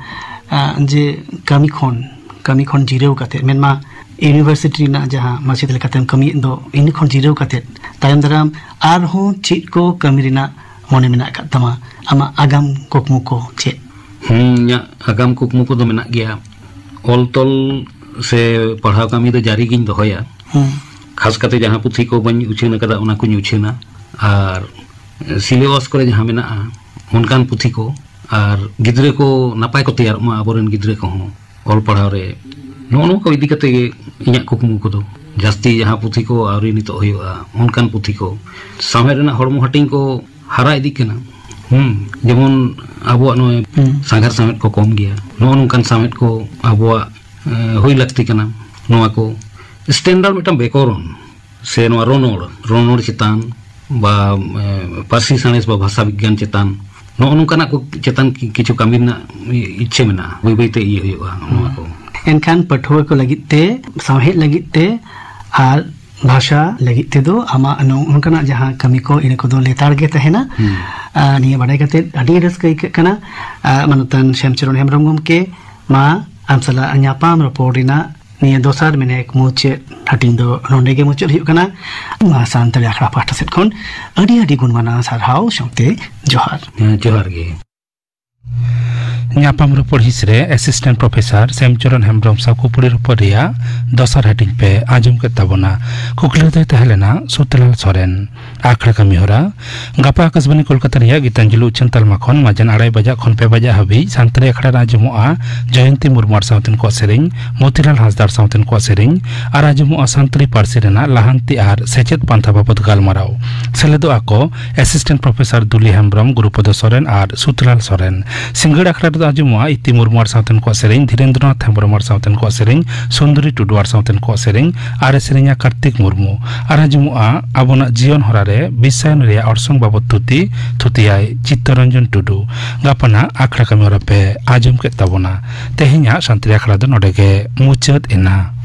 ᱟ, ᱡᱮ ᱠᱟᱹᱢᱤ ᱠᱷᱚᱱ, ᱠᱟᱹᱢᱤ ᱠᱷᱚᱱ ᱡᱤᱨᱟᱹᱣ ᱠᱟᱛᱮ, ᱢᱮᱱᱢᱟ ᱤᱭᱩᱱᱤᱵᱷᱟᱨᱥᱤᱴᱤ ᱨᱮᱱᱟᱜ ᱡᱟᱦᱟᱸ ᱢᱟᱪᱮᱫ ᱞᱮᱠᱟᱛᱮᱢ ᱠᱟᱹᱢᱤᱭᱮᱫ ᱫᱚ, ᱤᱱᱟᱹ ᱠᱷᱚᱱ ᱡᱤᱨᱟᱹᱣ ᱠᱟᱛᱮ ᱛᱟᱭᱚᱢ ᱫᱟᱨᱟᱢ ᱟᱨᱦᱚᱸ ᱪᱮᱫ ᱠᱚ ᱠᱟᱹᱢᱤ ᱨᱮᱱᱟᱜ ᱢᱚᱱᱮ ᱢᱮᱱᱟᱜ ᱟᱠᱟᱫ ᱛᱟᱢᱟ? ᱟᱢᱟᱜ ᱟᱜᱟᱢ ᱠᱩᱠᱢᱩ ᱠᱚ ᱪᱮᱫ? ᱦᱩᱸ, ᱤᱧᱟᱹᱜ ᱟᱜᱟᱢ ᱠᱩᱠᱢᱩ ᱠᱚᱫᱚ ᱢᱮᱱᱟᱜ ᱜᱮᱭᱟ᱾ ᱚᱞ ᱛᱚᱞ ᱥᱮ ᱯᱟᱲᱦᱟᱣ ᱠᱟᱹᱢᱤ ᱫᱚ ᱡᱟᱹᱨᱤ ᱜᱤᱧ ᱫᱚᱦᱚᱭᱟ᱾ ᱦᱩᱸ᱾ ᱠᱷᱟᱥ ᱠᱟᱛᱮ ᱡᱟᱦᱟᱸ ᱯᱩᱛᱷᱤ ᱠᱚ ᱵᱟᱹᱧ ᱩᱪᱷᱟᱹᱱ ᱟᱠᱟᱫᱟ, ᱚᱱᱟ ᱠᱚᱧ ᱩᱪᱷᱟᱹᱱᱟ᱾ ᱟᱨ ᱥᱤᱞᱮᱵᱟᱥ ᱠᱚᱨᱮ ᱡᱟᱦᱟᱸ ᱢᱮᱱᱟᱜᱼᱟ, ᱚᱱᱠᱟᱱ ᱯᱩᱛᱷᱤ ᱠᱚ, ᱟᱨ ᱜᱤᱫᱽᱨᱟᱹ ᱠᱚ ᱱᱟᱯᱟᱭ ᱠᱚ ᱛᱮᱭᱟᱨᱚᱜ ᱢᱟ, ᱟᱵᱚᱨᱮᱱ ᱜᱤᱫᱽᱨᱟᱹ ᱠᱚᱦᱚᱸ ᱚᱞ ᱯᱟᱲᱦᱟᱣ ᱨᱮ᱾ ᱱᱚᱜᱼᱚ ᱱᱚᱣᱟ ᱠᱚ ᱤᱫᱤ ᱠᱟᱛᱮ ᱜᱮ ᱤᱧᱟᱹᱜ ᱠᱩᱠᱢᱩ ᱠᱚᱫᱚ᱾ ᱡᱟᱹᱥᱛᱤ ᱡᱟᱦᱟᱸ ᱯᱩᱛᱷᱤ ᱠᱚ ᱟᱹᱣᱨᱤ ᱱᱤᱛᱚᱜ ᱦᱩᱭᱩᱜᱼᱟ, ᱚᱱᱠᱟᱱ ᱯᱩᱛᱷᱤ ᱠᱚ᱾ ᱥᱟᱶᱦᱮᱫ ᱨᱮᱱᱟᱜ ᱦᱚᱲᱢᱚ ᱦᱟᱹᱴᱤᱧ ᱠᱚ ᱦᱟᱨᱟ ᱤᱫᱤᱜ ᱠᱟᱱᱟ᱾ ᱦᱩᱸ, ᱡᱮᱢᱚᱱ ᱟᱵᱚᱣᱟᱜ ᱱᱚᱜᱼᱚᱭ ᱦᱩᱸ᱾ ᱥᱟᱸᱜᱷᱟᱨ ᱥᱟᱶᱦᱮᱫ ᱠᱚ ᱠᱚᱢ ᱜᱮᱭᱟ, ᱱᱚᱜᱼᱚ ᱱᱚᱝᱠᱟᱱ ᱥᱟᱶᱦᱮᱫ ᱠᱚ ᱟᱵᱚᱣᱟᱜ, ᱮ, ᱦᱩᱭ ᱞᱟᱹᱠᱛᱤ ᱠᱟᱱᱟ᱾ ᱱᱚᱣᱟ ᱠᱚ ᱥᱴᱮᱱᱰᱟᱨᱰ ᱢᱤᱫᱴᱟᱝ ᱵᱮᱠᱚᱨᱚᱱ ᱥᱮ ᱱᱚᱣᱟ ᱨᱚᱱᱚᱲ, ᱨᱚᱱᱚᱲ ᱪᱮᱛᱟᱱ ᱵᱟ, ᱮ, ᱯᱟᱹᱨᱥᱤ ᱥᱟᱬᱮᱥ ᱵᱟ ᱵᱷᱟᱥᱟ ᱵᱤᱜᱽᱜᱟᱱ ᱪᱮᱛᱟᱱ, ᱱᱚᱜᱼᱚ ᱱᱚᱝᱠᱟᱱᱟᱜ ᱠᱚ ᱪᱮᱛᱟᱱ ᱠᱤ-, ᱠᱤᱪᱷᱩ ᱠᱟᱹᱢᱤ ᱨᱮᱱᱟᱜ ᱤ-, ᱤᱪᱪᱷᱟᱹ ᱢᱮᱱᱟᱜᱼᱟ᱾ ᱵᱟᱹᱭ ᱵᱟᱹᱭᱛᱮ ᱤᱭᱟᱹ ᱦᱩᱭᱩᱜᱼᱟ ᱱᱚᱣᱟ ᱠᱚ᱾ ᱮᱱᱠᱷᱟᱱ ᱯᱟᱹᱴᱷᱩᱣᱟᱹ ᱠᱚ ᱞᱟᱹᱜᱤᱫ ᱛᱮ, ᱥᱟᱶᱦᱮᱫ ᱞᱟᱹᱜᱤᱫ ᱛᱮ ᱟᱨ ᱵᱷᱟᱥᱟ ᱞᱟᱹᱜᱤᱫ ᱛᱮᱫᱚ ᱟᱢᱟᱜ ᱱᱚ-, ᱱᱚᱝᱠᱟᱱᱟᱜ ᱡᱟᱦᱟᱸ ᱠᱟᱹᱢᱤ ᱠᱚ, ᱤᱱᱟᱹ ᱠᱚᱫᱚ ᱞᱮᱛᱟᱲ ᱜᱮ ᱛᱟᱦᱮᱱᱟ᱾ ᱦᱩᱸ᱾ ᱟᱨ ᱱᱤᱭᱟᱹ ᱵᱟᱰᱟᱭ ᱠᱟᱛᱮ ᱟᱹᱰᱤ ᱨᱟᱹᱥᱠᱟᱹ ᱟᱹᱭᱠᱟᱹᱜ ᱠᱟᱱᱟ᱾ ᱟᱨ ᱢᱟᱱᱚᱛᱟᱱ ᱥᱭᱟᱢᱪᱚᱨᱚᱱ ᱦᱮᱢᱵᱨᱚᱢ ᱜᱚᱢᱠᱮ, ᱢᱟ ᱟᱢ ᱥᱟᱞᱟᱜ ᱧᱟᱯᱟᱢ ᱨᱚᱯᱚᱲ ᱨᱮᱱᱟᱜ ᱱᱤᱭᱟᱹ ᱫᱚᱥᱟᱨ ᱢᱮᱱᱮᱠ ᱢᱩᱪᱟᱹᱫ ᱦᱟᱹᱴᱤᱧ ᱫᱚ ᱱᱚᱰᱮ ᱜᱮ ᱢᱩᱪᱟᱹᱫ ᱦᱩᱭᱩᱜ ᱠᱟᱱᱟ᱾ ᱱᱚᱣᱟ ᱥᱟᱱᱛᱟᱲᱤ ᱟᱠᱷᱲᱟ ᱯᱟᱦᱴᱟ ᱥᱮᱫ ᱠᱷᱚᱱ ᱟᱹᱰᱤ ᱟᱹᱰᱤ ᱜᱩᱱ ᱢᱟᱱᱟᱣ ᱥᱟᱨᱦᱟᱣ ᱥᱟᱶᱛᱮ ᱡᱚᱦᱟᱨ᱾ ᱦᱮᱸ, ᱡᱚᱦᱟᱨ ᱜᱮ᱾ ᱧᱟᱯᱟᱢ ᱨᱚᱯᱚᱲ ᱦᱤᱸᱥ ᱨᱮ ᱮᱥᱤᱥᱴᱮᱱᱴ ᱯᱨᱚᱯᱷᱮᱥᱚᱨ ᱥᱮᱢᱪᱚᱨᱚᱱ ᱦᱮᱢᱵᱽᱨᱚᱢ ᱥᱟᱶ ᱠᱩᱯᱲᱤ ᱨᱚᱯᱚᱲ ᱨᱮᱭᱟᱜ ᱫᱚᱥᱟᱨ ᱦᱟᱹᱴᱤᱧ ᱯᱮ ᱟᱸᱡᱚᱢ ᱠᱮᱫ ᱛᱟᱵᱚᱱᱟ᱾ ᱠᱩᱠᱞᱤ ᱫᱚᱭ ᱛᱟᱦᱮᱸ ᱞᱮᱱᱟ ᱥᱩᱛᱞᱟᱞ ᱥᱚᱨᱮᱱ᱾ ᱟᱠᱷᱲᱟ ᱠᱟᱹᱢᱤ ᱦᱚᱨᱟ᱾ ᱜᱟᱯᱟ ᱟᱠᱟᱥᱵᱟᱱᱤ ᱠᱳᱞᱠᱟᱛᱟ ᱨᱮᱭᱟᱜ ᱜᱤᱛᱟᱧᱡᱚᱞᱤ ᱩᱪᱷᱟᱹᱱ ᱛᱟᱞᱢᱟ ᱠᱷᱚᱱ ᱢᱟᱡᱟᱱ ᱟᱲᱟᱭ ᱵᱟᱡᱟᱜ ᱠᱷᱚᱱ ᱯᱮ ᱵᱟᱡᱟᱜ ᱦᱟᱹᱵᱤᱡ ᱥᱟᱱᱛᱟᱲᱤ ᱟᱠᱷᱲᱟ ᱨᱮ ᱟᱸᱡᱚᱢᱚᱜᱼᱟ ᱡᱚᱭᱚᱱᱛᱤ ᱢᱩᱨᱢᱩ ᱟᱨ ᱥᱟᱶᱛᱮᱱ ᱠᱚᱣᱟᱜ ᱥᱮᱨᱮᱧ, ᱢᱚᱛᱤᱞᱟᱞ ᱦᱟᱸᱥᱫᱟ ᱟᱨ ᱥᱟᱶᱛᱮᱱ ᱠᱚᱣᱟᱜ ᱥᱮᱨᱮᱧ ᱟᱨ ᱟᱸᱡᱚᱢᱚᱜᱼᱟ ᱥᱟᱱᱛᱟᱲᱤ ᱯᱟᱹᱨᱥᱤ ᱨᱮᱱᱟᱜ ᱞᱟᱦᱟᱱᱛᱤ ᱟᱨ ᱥᱮᱪᱮᱫ ᱯᱟᱱᱛᱷᱟ ᱵᱟᱵᱚᱛ ᱜᱟᱞᱢᱟᱨᱟᱣ᱾ ᱥᱮᱞᱮᱫᱚᱜᱼᱟ ᱠᱚ ᱮᱥᱤᱥᱴᱮᱱᱴ ᱯᱨᱚᱯᱷᱮᱥᱚᱨ ᱫᱩᱞᱤ ᱦᱮᱢᱵᱽᱨᱚᱢ, ᱜᱩᱨᱩᱯᱚᱫᱚ ᱥᱚᱨᱮᱱ ᱟᱨ ᱥᱩᱛᱞᱟᱞ ᱥᱚᱨᱮᱱ᱾ ᱥᱤᱸᱜᱟᱹᱲ ᱟᱠᱷᱲᱟ ᱨᱮᱫᱚ ᱟᱸᱡᱚᱢᱚᱜᱼᱟ ᱤᱛᱤ ᱢᱩᱨᱢᱩ ᱟᱨ ᱥᱟᱶᱛᱮᱱ ᱠᱚᱣᱟᱜ ᱥᱮᱨᱮᱧ, ᱫᱷᱤᱨᱮᱱᱫᱨᱚᱱᱟᱛᱷ ᱦᱮᱢᱵᱽᱨᱚᱢ ᱟᱨ ᱥᱟᱶᱛᱮᱱ ᱠᱚᱣᱟᱜ ᱥᱮᱨᱮᱧ, ᱥᱩᱱᱫᱚᱨᱤ ᱴᱩᱰᱩ ᱟᱨ ᱥᱟᱶᱛᱮᱱ ᱠᱚᱣᱟᱜ ᱥᱮᱨᱮᱧ ᱟᱨ ᱮ ᱥᱮᱨᱮᱧᱟ ᱠᱟᱨᱛᱤᱠ ᱢᱩᱨᱢᱩ᱾ ᱟᱨ ᱟᱸᱡᱚᱢᱚᱜᱼᱟ ᱟᱵᱚᱱᱟᱜ ᱡᱤᱭᱚᱱ ᱦᱚᱨᱟ ᱨᱮ ᱵᱤᱥᱥᱟᱭᱚᱱ ᱨᱮᱭᱟᱜ ᱚᱨᱥᱚᱝ ᱵᱟᱵᱚᱛ ᱛᱷᱩᱛᱤ, ᱛᱷᱩᱛᱤᱭᱟᱭ ᱪᱤᱛᱛᱚᱨᱚᱧᱡᱚᱱ ᱴᱩᱰᱩ᱾ ᱜᱟᱯᱟᱱᱟᱜ ᱟᱠᱷᱲᱟ ᱠᱟᱹᱢᱤ ᱦᱚᱨᱟ ᱯᱮ ᱟᱸᱡᱚᱢ ᱠᱮᱫ ᱛᱟᱵᱚᱱᱟ᱾ ᱛᱮᱦᱮᱧᱟᱜ ᱥᱟᱱᱛᱟᱲᱤ ᱟᱠᱷᱲᱟ ᱫᱚ ᱱᱚᱰᱮ ᱜᱮ ᱢᱩᱪᱟᱹᱫ ᱮᱱᱟ᱾